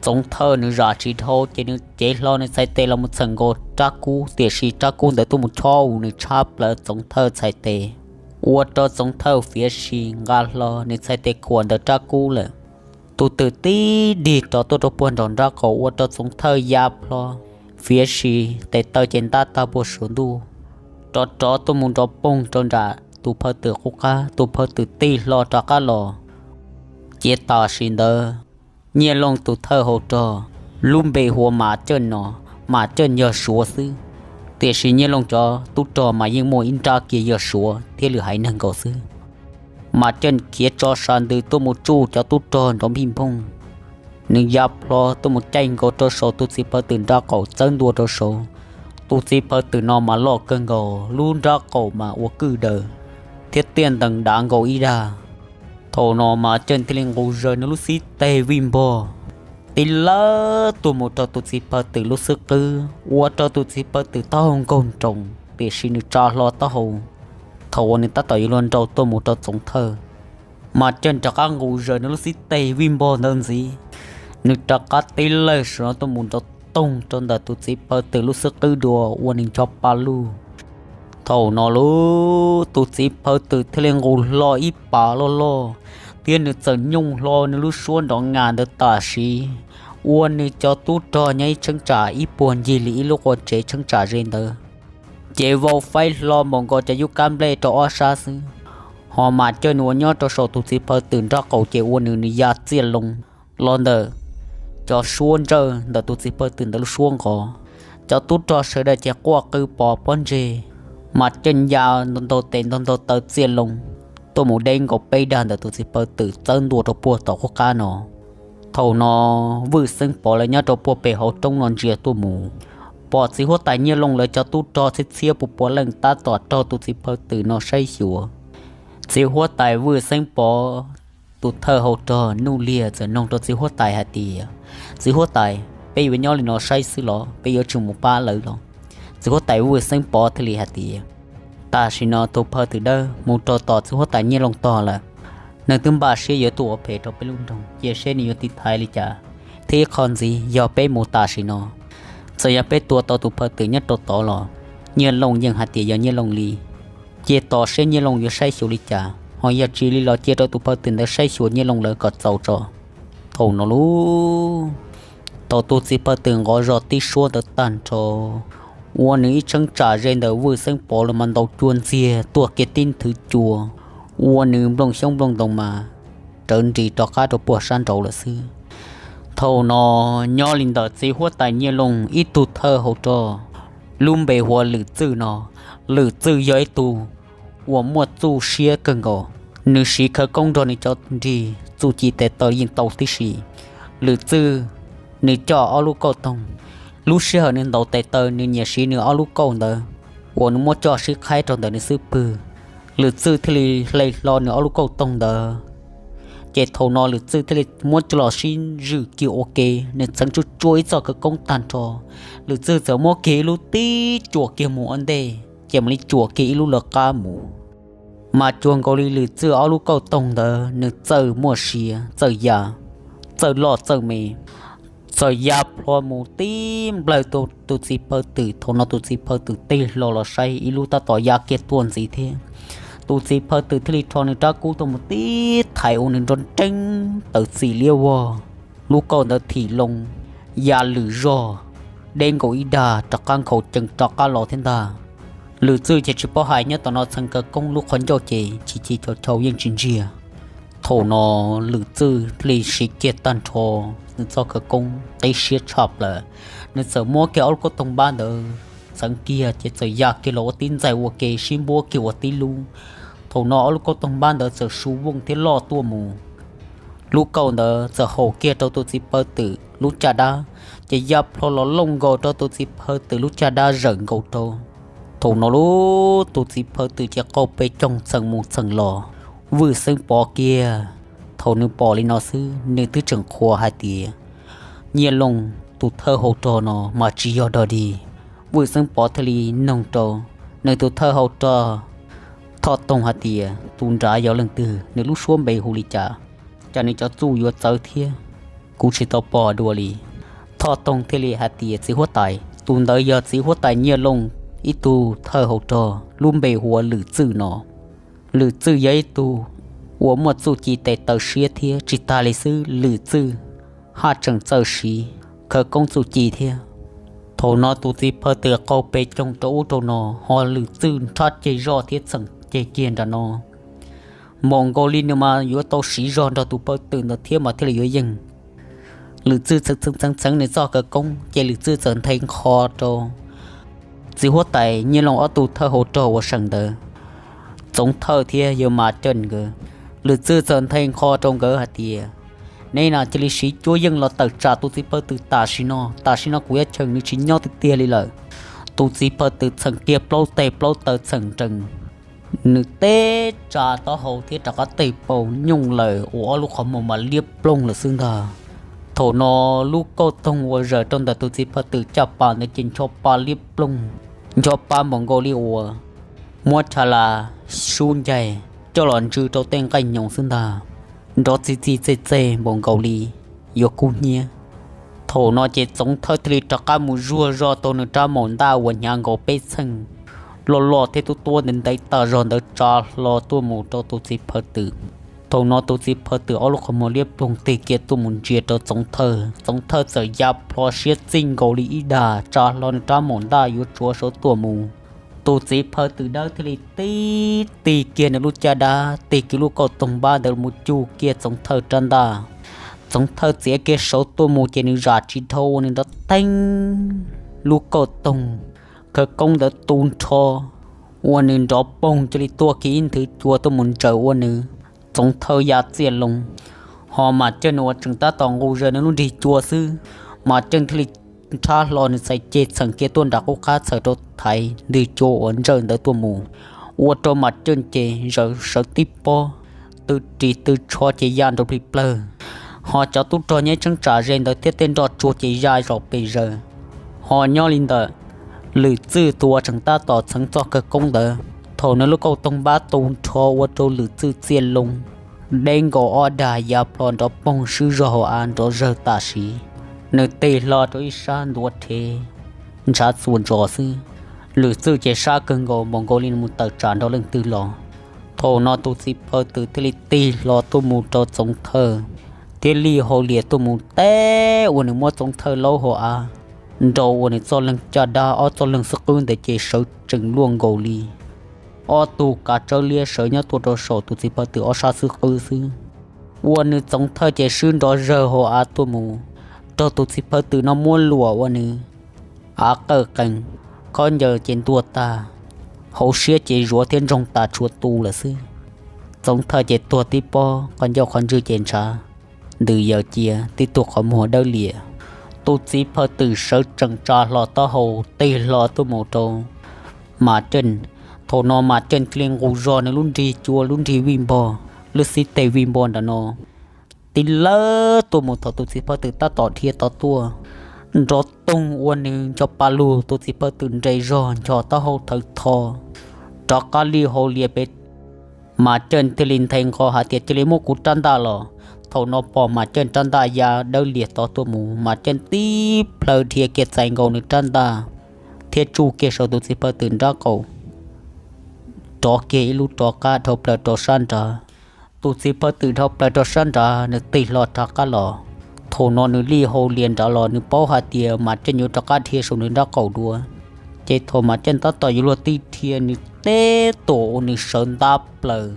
Txoov Thawj nws zam tsis dhau ces nws cev hlo nws txhais tes los mus txhawm nkaus rab kub, tiam sis rab kub ntawd tuaj mus chob nws tshab plaws Txoov Thawj txhais tes, ua rau Txoov Thawj fiav si nqa hlo nws txhais tes khuam ntawm rab kub lawm. Tus twm tib dig rov tuaj rau puag nraum nraub qaum ua rau Txoov Thawj ya plho fiav si, tes taw ces ntab tag puag saum ntuj, rov rov tuaj mus nrov poog rau nram tus pawg twm qub qab. Tus pawg twm tig hlo rov qab los. Ces tam sim ntawd Nyiaj Looj tus thawj hauv rog lub npe hu ua Mas Cawj no, Mas Cawj yog Suav xwb, tiam sis Nyiaj Looj cov tub rog mas yeej muaj ib nrab kiag yog Suav thiab lwm haiv neeg nkaus xwb. Mas Cawj khiav tso sas ntws tuaj mus tsuj cov tub rog nrov npij nphooj. Nws ya plho tuaj mus caij nkaus rau saum tus txiv pawg twm nraub qaum txawb ntua rau saud. Tus txiv pawg twm no mas loj kawg nkaus, lub nraub qaum mas ua kwj daws thiab tiaj ntees dav nkaus ib dag. Thaum no Mas Cawj thiaj li nqus zaws nws lub xib teg vij npog tib lawb tuaj mus rau tus txiv pawg twm lub xub qwb, ua rau tus txiv pawg twm taub hau nkaug nroos, tiam sis nws tsa hlo taub hau. Thaum uas nws tab tom yuav luag nrau tuaj mus rau Txoov Thawj, Mas Cawj rov qab nqus zaws nws lub xib teg vij npog ntawd ntxiv, nws rov qab tib lawg saum no tuaj mus nrov toog rau ntawm tus txiv pawg twm lub xub qwb dua ua nws ncho pa luj. Thaum no lub tus txiv pawg twm thiaj li nqus hlo ib pas loj loj, thiab nws txawm nyooj hlo nws lub suab nrov ngas ntawd tam sim, ua nws cov tub rog nyob ib cheeb tsam ib puag ncig li ib lub qua tsev cheeb tsam ze ntawd, ces vau faib hlo npaum nkaus cov yub kab nplej rau ob sab xwb. Ho Mas Cawj nws uas nyob rau saum tus txiv pawg twm nraub qaum ces ua nws nws ya txiaj loo los ntawm cov suab ntsawj ntawm tus txiv pawg twm ntawd lub suab nqos. Cov tub rog sawv daws ces quaj qw pos pob ntseg, Mas Cawj ya ntau ntau tes ntau ntau taw txiaj loo tuaj mus deb nkaus peb dag ntawm tus txiv pawg twm txawb ntua rau puag tom qub qab no. Thaum no Vwj Xeeb Pov lawv nyob rau puag pem hauv roob no ntsia tuaj mus, pom txiv huab tais Nyiaj Looj lawv cov tub rog txhiab txhiab puas puas leej tab tom raug tus txiv pawg twm no saib xyuas. Txiv huab tais Vwj Xeeb Pov tus thawj hauv rog Nuj Liag txawm noog rau txiv huab tais hais tias, Txiv huab tais, peb yuav nyob li no saib xwb los peb yuav tsum mus pab lawv los? Txiv huab tais Vwj Xeeb Pov thiaj li hais tias, Tam sim no tus pawg twm dawb mus rau tom txiv huab tais Nyiaj Looj tog lawm. Nws twb npaj siab yuav tuaj ua phem rau peb lub nroog, cia seb nws yuav tiv thaiv li cas. Thiab ib qho ntxiv, yog peb mus tam sim no, txawm yog peb tua tau tus pawg twm nyob rau tod los, Nyiaj Looj yeej hais tias yog Nyiaj Looj li. Cia tos seb Nyiaj Looj yuav saib xyuas li cas, ho yog tsis li los cia rau tus pawg twm ntawd saib xyuas Nyiaj Looj lawv kom txaus tso. Thaum no lub tau tus txiv pawg twm nqov zog tib suab ntawd tag nrho, ua nws ib cheeb tsam ze ntawm Vwj Xeeb Pov los mas ntaus cua ntxiag tuaj kiag tib nthwv cua, ua nws nplooj xyoob nplooj ntoo mas rawv nris rov qab rau puag sab nraud lawm xwb. Thaum no nyob li ntawm txiv huab tais Nyiaj Looj ib tug thawj hauv rog lub npe hu ua Lwm Txwj no, Lwm Txwj yog ib tug uas muaj txuj siab kawg nkaus. Nws siv khawv koob nrog nws cov nrig txuj ci tes taw yeej tau tib si. Lwm Txwj nws coj ob lub kauj toog, lub sij hawm nws ntaus tes taw nws nyiam siv nws ob lub kauj ntawd uas nws muab coj sib qhaib rau ntawm nws xub pwg. Lwm Txwj thiaj li hle hlo nws ob lub kauj toog ntawd, ces thaum no Lwm Txwj thiaj li muab coj los sib zwm kiag ua ke, nws txheev tsuj tsuav ib txoj khawv koob tag nrho. Lwm Txwj txawm muab kiag ib lub tib cuam kiag mus ua ntej, ces mam li cuam kiag ib lub lawv qab mus. Mas cuag nkaus li Lwm Txwj ob lub kauj toog ntawd nws txawj muaj sia, txawj ya, txawj loj txawj me, txawm ya plho mus tib nplawg tus txiv pawg twm. Thaum no tus txiv pawg twm tig hlo los saib ib lub tab tom ya kiag tuaj ntxiv thiab. Tus txiv pawg twm thiaj li rho nws rab kub tuaj mus tib thaiv ua nws nrov nreeb tawv txim liab vog. Lub kauj ntawd thim loo, ya lwm zog, deb nkaus ib dag rov qab nkhaus cees rov qab los thiab ntag. Lwm Txwj ces tsis paub hais, nyob tom no txheev khawv koob lub qhov ncauj ces chim chim chau chau yeej tsis ntsiag. Thaum no Lwm Txwj thiaj li siv kiag tag nrho nws txoj khawv koob qib siab tshaj plaws. Nws txawm muab kiag ob lub kauj toog npab ntawd txeev kiag ces txawm ya kiag los ua tib ntxaig ua ke sib npuab kiag ua tib lub. Thaum no ob lub kauj toog npab ntawd txawm su vooj thiab loj tuaj mus. Lub kauj ntawd txawm haum kiag rau tus txiv phaw twm lub caj dab, ces ya plho los looj nkaus rau tus txiv phaw twm lub caj dab zawm nkaus rau. Thaum no lub tus txiv phaw twm ces qaug pes coog txheem mus txheem los. Vwj Xeeb Pov kiag, thaum nws pom li no xwb nws twb tseem qhuas hais tias, Nyiaj Looj tus thawj hau rog no mas tsis yog dog dig. Vwj Xeeb Pov thiaj li noog rau nws tus thawj hau rog Thoj Toog hais tias, Tus nrad yog leej twg? Nws lub suab npe hu li cas? Cas nws cov txuj yuav txawv thiab? Kuv tsis tau pom dua li. Thoj Toog thiaj li hais tias, Txiv huab tais, tus ntawd yog txiv huab tais Nyiaj Looj ib tug thawj hau rog, lub npe hu ua Lwm Txwj no. Lwm Txwj yog ib tug uas muaj txuj ci tes taw siab thiab tsis tas li xwb, Lwm Txwj haj tseem txawj siv khawv koob txuj ci thiab. Thaum no tus txiv phaw twm qaug pes coog rau ub rau no, ho Lwm Txwj nrhab ceg zoj thiab txheem ceg kiag nram no. Npaum nkaus li nws mas yuav tau siv zog nrog tus phaw twm ntawd thiab mas thiaj li yuav yeej. Lwm Txwj txheev txheev txheev nws txoj khawv koob ces Lwm Txwj txawm nthe nqho rau txiv huab tais Nyiaj Looj ob tug thawj hau rog uas seem ntawd, Txoov Thawj thiab yawg Mas Cawj nkawd. Lwm Txwj txawm nthe nqho rau nkawd hais tias, Neb na cia li siv cuab yeej los tawm tsam tus txiv phaw twm tam sim no, tam sim no kuv yuav cheem nws tsis nyob tiag tiag li lawm. Tus txiv phaw twm txheem kiag plaub teg plaub taw txheem nrees, nws teb tsa taub hau thiab rov qab teg paus nyooj lawm ua ob lub qhov muag mas liab ploog lawm xwb ntag. Thaum no lub kauj toog uas zawm rau ntawm tus txiv phaw twm caj pas ntawd ces ncho pa liab ploog, ncho pa npaum nkaus li uas muab tha las sub ncaig coj los ntsw rau tej nqaij nyoos xwb ntag, nrov txi txi txej txej npaum nkaus li yuav kub hnyiab. Thaum no ces Txoov Thawj thiaj li rov qab mus zuag zog tau nws rab maum ntaj uas hnyav nkaus peb txheej loj loj thiab tub tuab ntev ntev tas zog ntawd tsa hlo tuaj mus rau tus txiv phaw twm. Thaum no tus txiv phaw twm ob lub qhov muag liab ploog tig kiag tuaj mus ntsia rau Txoov Thawj, Txoov Thawj txawm ya plho siab txij nkaus li ib dag tsa hlo nws rab maum ntaj yuav tsuav saum tuaj mus. Tus txiv phaw twm dawb thiaj li tib tig kiag nws lub caj dab, tig kiag lub kauj toog npab ntawd mus cuj kiag Txoov Thawj rab ntaj. Txoov Thawj txiav kiag saum tuaj mus ces nws zam tsis dhau ua nws nrov teeb, lub kauj toog khawv koob ntawd tu nrho ua nws nrov poog cia li tuaj kiag ib nthwv cua tuaj mus ntsaws ua nws Txoov Thawj ya txiaj loo. Ho Mas Cawj nws uas tseem tab tom nqus zaws nws lub nrig cua xwb, Mas Cawj thiaj li nrhab hlo nws txhais ceg txheem kiag tuaj nram qub qab txhawm rau thaiv nrig cua uas ntsawj ntawd tuaj mus, ua rau Mas Cawj ces zaws sawv tib pob, tw ris tw tsho ces ya nrov plig plawg. Ho cov tub rog nyob cheeb tsam ze ntawd thiab tej nroj tsuag ces ya zom pes zaws. Ho nyob li ntawm Lwm Txwj tus uas tseem tab tom txheev txoj kawg koob ntawd, thaum nws lub kauj toog npab tu nrho ua rau Lwm Txwj txiaj loo, deb nkaus ob dag ya plho nrov poog swb zog hauv av nrov zawg tam sim. Nws tig hlo rau ib sab ntuav rhev ntshav txuas ntsos xwb. Lwm Txwj ces sab kawg nkaus npaum nkaus li nws mus tawm tsam nrog leej twg los. Thaum no tus txiv phaw twm thiaj li tig hlo tuaj mus rau Txoov Thawj, thiab lij hau lias tuaj mus teb ua nws muab Txoov Thawj laub hauv av, nrau ua nws txoj leeg caj dab ob txoj leeg xub qwb ntawd ces sawv tsees luaj nkaus li ob tug kav tsawb liab sawv nyob tuaj rau saum tus txiv phaw twm ob sab xub qwb xwb. Ua nws Txoov Thawj ces swb nrov zawg hauv av tuaj mus, raug tus txiv phaw twm no muab luam ua nws av qawj qees, khaub ncaws ces ntuag tag, hauv siab ces zuav thiab ntsoog tas tshua tu lawm xwb. Txoov Thawj ces tuag tib pob, qhov ncauj qhov ntswg ces ntshav ntws yaws cia, tib tug qhov muag dawb lias. Tus txiv phaw twm sawv tsees tsa hlo taub hau tig hlo tuaj mus rau Mas Cawj. Thaum no Mas Cawj thiaj li nqus zog nws lub nrig cua lub nrig vij npog, lub xib teg vij npog nram no tib lawb tuaj mus thaum tus txiv phaw twm tab tom dhia tod tuaj, nrov toog ua nws ncho pa lug, tus txiv phaw twm nres zog ncho taub hau thawv tho, rov qab lij hau lias pem. Mas Cawj thiaj li nthe nqho hais tias, Cia li muab kuv rab ntaj los. Thaum no pom Mas Cawj rab ntaj ya dawb lias tod tuaj mus, Mas Cawj tib plhaw dhia kiag txais nkaus nws rab ntaj thiab tsuj kiag saum tus txiv phaw twm nrab qaum, rov kiag ib lub rov qab dhau plaws rau sab nrad. Tus txiv phaw twm dhau plaws rau sab nrad, nws tig hlo rov qab los. Thaum no nws lij hau lias nrad los, nws paub hais tias Mas Cawj yuav rov qab dhia saum nws nrab qaum dua. Ces thaum Mas Cawj tab tom yuav luag tib dhia, nws teb tuam ua nws sawv ntab plaws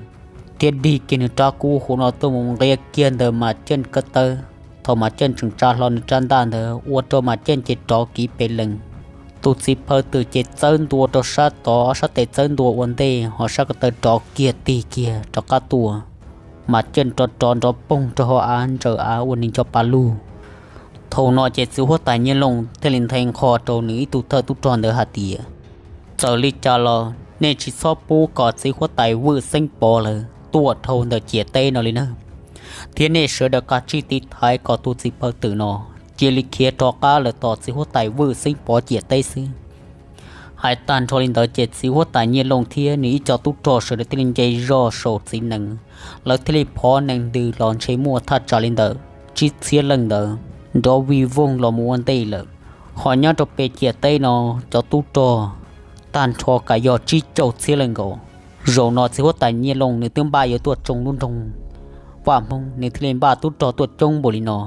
thiab dig kiag nws rab kub hauv no tuaj mus nqis kiag ntawm Mas Cawj ko taw, Thaum Mas Ceej tseem tsa hlo nws rab ntaj ntawd ua rau Mas Ceej ces rov kiv pes lees. Tus txiv phaw twm ces txawb ntua rau sab tod, sab tes txawb ntua ua ntej, ho sab ko taw rov kiag tig kiag rov qab tuaj. Mas Ceej rov rov nrov poog rau hauv av ntsaws av ua nws cov pa lug. Thaum no ces txiv huab tais Nyiaj Looj thiaj li nthe nqho rau nws ib tug thawj tub rog ntawd hais tias, txawm li cas los nej tsis txhob pub kom txiv huab tais Vwj Xeeb Pov lawv tuaj dhau ntawm ciam teb no li na, thiab nej sawv daws kav tsij tiv thaiv kom tus txiv phaw twm no cia li khiav rov qab lawm tom txiv huab tais Vwj Xeeb Pov ciam teb xwb. Hais tag nrho li ntawd ces txiv huab tais Nyiaj Looj thiab nws ib co tub rog sawv daws thiaj li nce zog saum txiv nees, lawv thiaj li phov nees ntws los ntshe muaj thaj tsam li ntawm tsib txhiab leej ntawd nrov vij voog los mus ua ntej lawm. Ho nyob rau pem ciam teb no cov tub rog tag nrho kav yog tsib caug txhiab leej nkaus. Zaum no txiv huab tais Nyiaj Looj nws twb npaj yuav tuaj tsoo lub nroog Vaj Hmoob, nws thiaj li npaj tub rog tuaj coob npaum li no.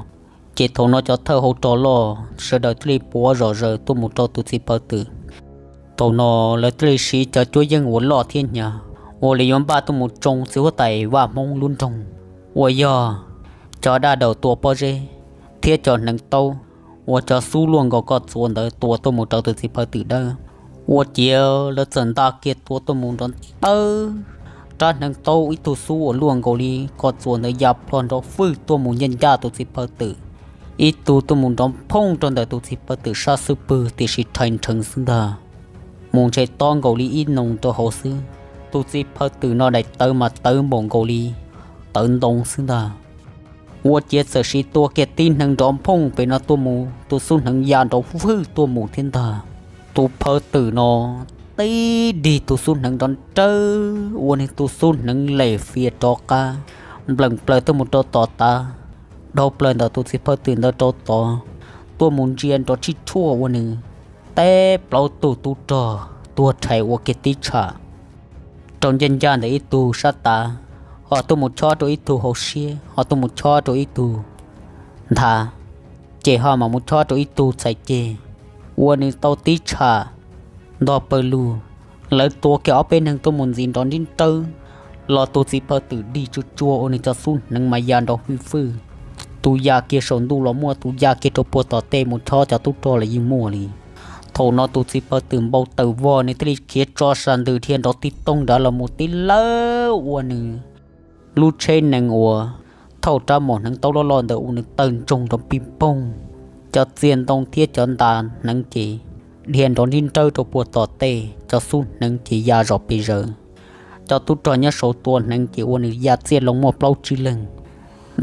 Ces thaum no cov thawj hauv rog loj sawv daws thiaj li puav zom zaws tuaj mus rau tus txiv phaw twm. Thaum no lawv thiaj li siv cov cuab yeej uas loj thiab hnyav uas lawv yuav npaj tuaj mus tsoo txiv huab tais Vaj Hmoob lub nroog, uas yog cov daj daum tua pob zeb thiab cov hneev taub uas cov xub luaj nkaus koj txuas ntawd tua tuaj mus rau tus txiv phaw twm dawb. Ua ciav lawv txawm nta kiag tua tuaj mus nrov ntawd, rab hneev taub ib tug xub uas luaj nkaus li koj txuas ntawd ya plho nrov fwj tuaj mus ncaj ncaj tus txiv phaw twm. Ib tug tuaj mus nrov phooj rau ntawm tus txiv phaw twm sab xub pwg tiam sis rhais nrheev xwb ntag, mus ntshe tob nkaus li ib noog rau hauv xwb. Tus txiv phaw twm no daim tawv mas tawv npaum nkaus li tawv ntoo xwb ntag. Ua ciav txawm siv tua kiag tib hneev nrov phooj pem no tuaj mus, tus xub hneev ya nrov fwj tuaj mus thiab ntag. Tus phaw twm no tib dig tus xub hneev nrov nrawg ua nws tus xub hneev lem fias rov qab, npleem plaws tuaj mus rau tom tav, dhau plaws ntawm tus txiv phaw twm ntawd rau tod, tuaj mus ntsia nrov tsib tshuaj ua nws teb plaub tug tub rog tuag rhais ua kiag tib tsham rau ncaj ncaj ntawm ib tug sab tav, ho tuaj mus chob rau ib tug hauv siab, ho tuaj mus chob rau ib tug nthav, ces ho mam mus chob rau ib tug txhais ceg, ua nws tau tib tsham ntog pawg lug. Lawv tua kiag ob peb neeg tuaj mus ntxiv nrov nrib nrawb, los tus txiv phaw twm dig tsuag tsuag ua nws cov xub hneev mas ya nrov fwj fwj. Tus ya kiag saum ntuj los muaj, tus ya kiag rau puag tom tej mus chob cov tub rog los yeej muaj li. Thaum no tus txiv phaw twm npau taws vog, nws thiaj li khiav tso sas ntws dhia nrov tib toog nrad los mus tib lawb ua nws lub tsheb nees uas thauj rab mom hneev taub loj loj ntawd ua nws tawg ntsoog nrov pij poog. Cov txiaj ntoo thiab cov nta hneev ces dhia nrov nrib nrawb rau puag tom tej, cov xub hneev ces ya zom pes zaws. Cov tub rog nyob saud tua hneev ces ua nws ya txiaj loo muaj plaub tsib leeg,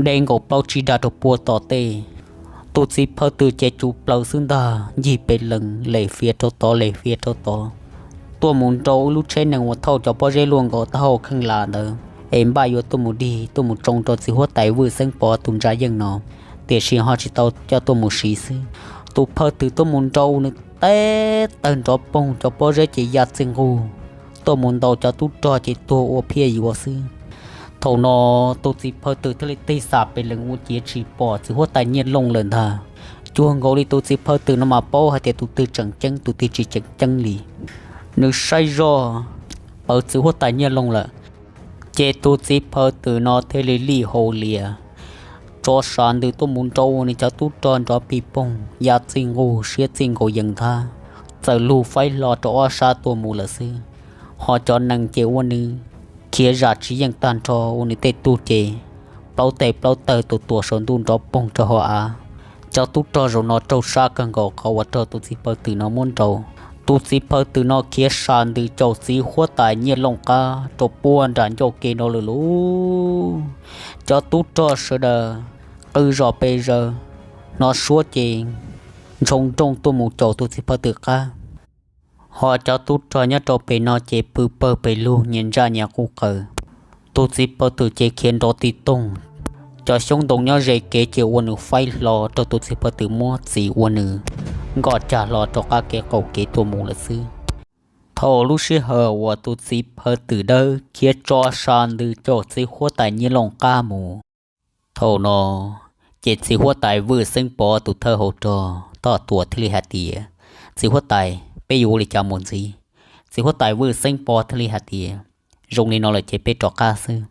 deb nkaus plaub tsib dag rau puag tom tej. Tus txiv phaw twm ces tsum plaws xwb ntag, ncig pes lees lem fias rau tod lem fias rau tod, tuaj mus nrau lub tsheb nees uas thauj cov pob zeb luaj nkaus taub hau kheej las ntawd es npaj yuav tuaj mus dig tuaj mus tsoo rau txiv huab tais Vwj Xeeb Pov tus ntsa yeej no, tiam sis ho tsis tau coj tuaj mus siv xwb. Tus phaw twm tuaj mus nrau nws teb tawg nrov poog, cov pob zeb ces ya txij nqug, tuaj mus ntaus cov tub rog ces tuag ua phiaj yuav xwb. Thaum no tus txiv phaw twm thiaj li tig xam pes lees ua ciav tsis pom txiv huab tais Nyiaj Looj lawm ntag. Cuag nkaus li tus txiv phaw twm no mas paub hais tias tus twg tseem ceeb tus twg tsis tseem ceeb li. Nws saib zoj pawv txiv huab tais Nyiaj Looj lawm, ces tus txiv phaw twm no thiaj li lij hau lias tso sas ntws tuaj mus nrau nws cov tub rog nrov pij poog ya txij nqug siab txij nkaus yees ntag, txawm lug faib hlo rau ob sab tuaj mus lawm xwb. Ho cov nees ces ua nws khiav zam tsis yeej tag nrho, ua nws tej tug ces plaub tes plaub taw tus tuam saum ntuj nrov poog rau hauv av. Cov tub rog zaum no raug sab kawg nkaus qhov uas raug tus txiv phaw twm no muab nrau. Tus txiv phaw twm no khiav sas ntws caum txiv huab tais Nyiaj Looj qab rau puag nram ncauj ke no lawm lauj. Cov tub rog sawv daws qw zom pes zaws, hnov suab ces ntshoo nrooj tuaj mus caum tus txiv phaw twm qab. Ho cov tub rog nyob rau pem no ces pw pawg pes lug nyias ntsaj nyias quj qaws. Tus txiv phaw twm ces khiav nrov ti toog, cov xyoob ntoo nyob ze kev ces ua nws faib hlo rau tus txiv phaw twm muab txis ua nws nkoj cag hlo rov qab kev qaum kev tuaj mus lawm xwb. Thaum lub sij hawm uas tus txiv phaw twm dawb khiav tso sas ntws caum txiv huab tais Nyiaj Looj qab mus, thaum no ces txiv huab tais Vwj Xeeb Pov tus thawj hauv rog Toj Tuam thiaj li hais tias, txiv huab tais, peb yuav ua li cas mus ntxiv? Txiv huab tais Vwj Xeeb Pov thiaj li hais tias, zoo li no lawm ces peb rov qab xwb.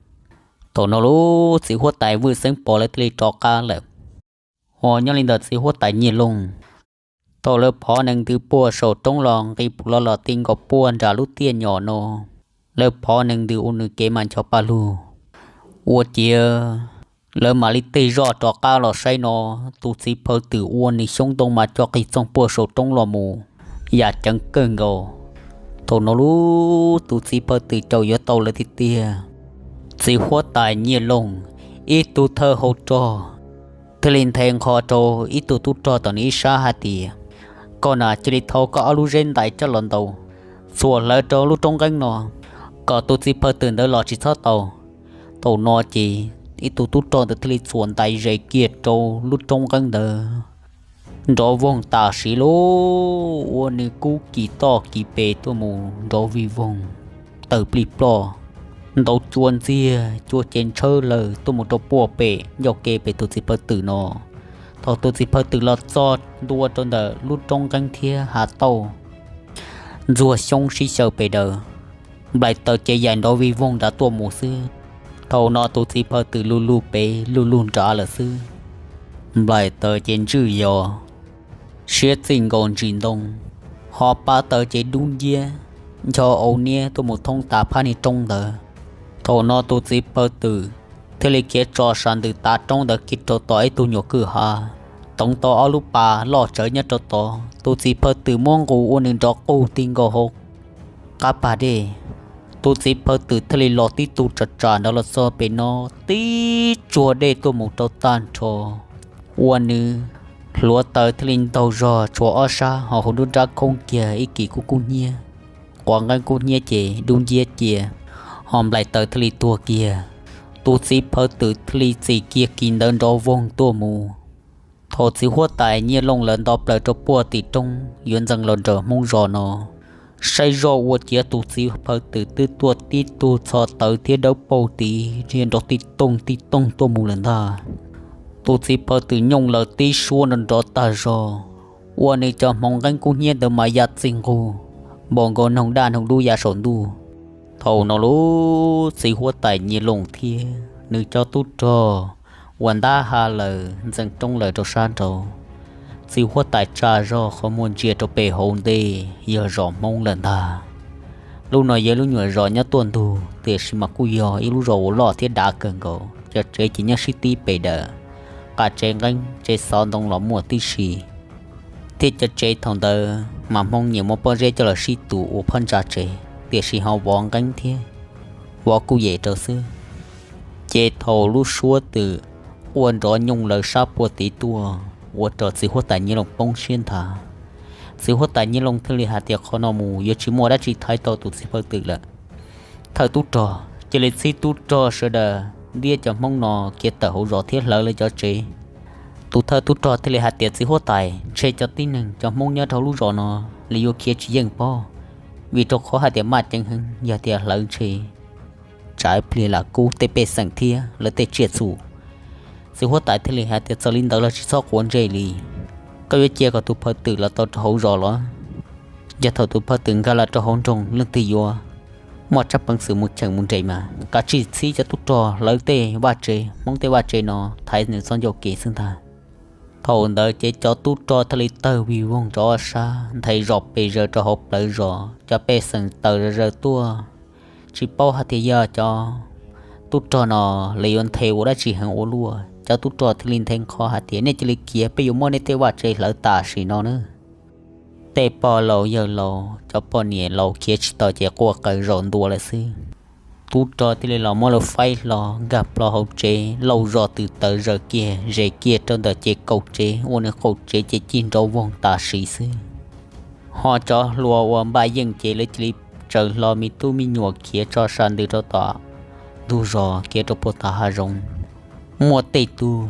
Thaum no lub txiv huab tais Vwj Xeeb Pov lawv thiaj li rov qab lawm. Uas nyob li ntawm txiv huab tais Nyiaj Looj, thaum lawv phov nees ntws puag saum roob los nqis pus los los ti nkaus puag nram lub tiaj nyom no, lawv phov nees ntws ua nws kev mas ncho paj lug. Ua ciav lawv mam li tig zoj rov qab los saib no, tus txiv phaw twm ua nws xyoob ntoo mas co qig txoog puag saum roob los mus yam ceev kawg nkaus. Thaum no lub tus txiv phaw twm caum yuav tau lawv tiag tiag. Txiv huab tais Nyiaj Looj, ib tug thawj hauv rog, thiaj li nthe nqho rau ib tug tub rog tom nws ib sab hais tias, koj na cia li thau koj ob lub zeb ntais coj los ntaus, txhuam hlawv rau lub roob nqeeb no, kom tus txiv phaw twm ntawd los tsis txhob tau. Thaum no ces ib tug tub rog ntawd thiaj li txhuam ntais zes kiag rau lub roob nqeeb ntawd, nrov voog tam sim lub ua nws kub kis toj kis pes tuaj mus nrov vij voog, tawg plig ploj, ntaus cua ntxiag cua ces ntshawb lawm tuaj mus rau puag pem ncauj ke pem tus txiv phaw twm no. Thaum tus txiv phaw twm los txog ntua rau ntawm lub roob nqeeb thiab hav tauj, ntxuag xyoob sib xyaw pes daws, nplaim taws ces yaim nrov vij voog nrad tuaj mus xwb. Thaum no tus txiv phaw twm lug lug pem lug lug nrad lawm xwb. Nplaim taws ces ntswj yos, siab txij nkaus ntsis ntoo, ho pab taws ces dub nciab, ncho au niab tuaj mus thoob tas phab niag roob ntawd. Thaum no tus txiv phaw twm thiaj li khiav tso sas ntws tav roob ntawd kiag rau tom ib tug nyuam kwj ha, toov tau ob lub pas loj tsawv nyob rau tod. Tus txiv phaw twm muab nqus ua nws nrov qug ti nkaus hauv qab pas dej. Tus txiv phaw twm thiaj li los tib tug tsam tsam ntawd los txog pem no, tib tsuag dej tuaj mus rau tag nrho, ua nws hluav taws thiaj li ntaug zog tshuav ob sab ho hauv nruab nrab khoob kiag ib kis kub kub hnyiab, quav nqeeb kub hnyiab ces dub nciab cia, ho nplaim taws thiaj li tuag kiag. Tus txiv phaw twm thiaj li txim kiag kis ntawd nrov voog tuaj mus. Thaum txiv huab tais Nyiaj Looj lawv nto plaws rau puag tim roob yuav ntxeev los nram Hmoob zos no, saib zoj ua ciav tus txiv phaw twm twb tuaj tib tug txho tawv thiab dawb paug tid thiab nrov tij toog tij toog tuaj mus lawm ntag. Tus txiv phaw twm nyooj lawv tib suab nrov nrov tag zog, ua nws cov hmoov nqeeb kub hnyiab ntawd mas ya txij nqug, npaum nkaus noog daj noog dub ya saum ntuj. Thaum no lub txiv huab tais Nyiaj Looj thiab nws cov tub rog uas ntab ha lawm ntxeev roob lawm rau sab nraud. Txiv huab tais tsa zog qhov muag ntsia rau pem hauv ntej yog zos Hmoob lawm ntag. Lub no yog lub nyuam zos nyob tuaj ntug, tiam sis mas kuj yog ib lub zos uas loj thiab dav kawg nkaus. Cov tsev ces nyob sib tib pes daws, qab tsev nqeeb tsev xov ntoo los muaj tib si, thiab cov tsev thaum ntawd mas Hmoob nyiam muab pob zeb coj los sib tus ua phab ntsa tsev, tiam sis ho vov nqeeb thiab vov kuj yem rau xwb. Ces thaum lub suab twm quaj nrov nyooj lawv sab puag tid tuaj ua rau txiv huab tais Nyiaj Looj poob siab nthav. Txiv huab tais Nyiaj Looj thiaj li hais tias qhov no mus yuav tsis muaj dab tsi thaiv tau tus txiv phaw twm lawm. Thawj tub rog, cia li txhib tub rog sawv daws ntiab cov Hmoob no khiav tawm hauv zos thiab hlawv lawv cov tsev. Tus thawj tub rog thiaj li hais tias txiv huab tais, ntshe cov tib neeg cov Hmoob nyob rau lub zos no li yuav khiav tsis yeej pob, vim rau qhov hais tias maj ceev heev, yog tias hlawv ntshe tsam ib pliag lam kub tej pej xeem thiab lawv tej tsiaj txhu. Txiv huab tais thiaj li hais tias txawm li ntawd los tsis txhob quav ntsej li. Koj yuav cia kom tus phaw twm los tau rau hauv zos los? Yog thaum tus phaw twm nkag los rau hauv nroog leej twg yuav muaj tsab peev xwm mus cheem mus nres mas? Kav tsij txhib cov tub rog hlawv tej vaj tsev, Hmoob tej vaj tsev no thaiv nws txoj ncauj kev xwb ntag. Thaum ntawd ces cov tub rog thiaj li tawg vij voog rau ob sab nthe zos pes zaws rau hauv plawv zos, cov pej xeem tawm zaws tuaj, tsis paub hais tias yog cov tub rog no lawv yuav nthe ua dab tsi heev ua luaj. Cov tub rog thiaj li nthe nqho hais tias nej cia li khiav, peb yuav muab nej tej vaj tsev hlawv tam sim no nawb. Tej pog laus yawg laus cov poj niam laus khiav tsis tau ces quaj qw zaum ntua lawm xwb. Tub rog thiaj li los muab lawv faib hlo nkag plho hauv tsev, lauj zos twb tawm zaws kiag zes kiag rau ntawm ces kaum tsev, ua nws qaum tsev ces cig nrov voog tam sim xwb. Ho cov hluas uas npaj yeej ces lawv cia li tsaws hlo me tub me nyuam khiav tso sas ntws rau tom ntug zos khiav rau puag tom hav zoov. Muaj tej tug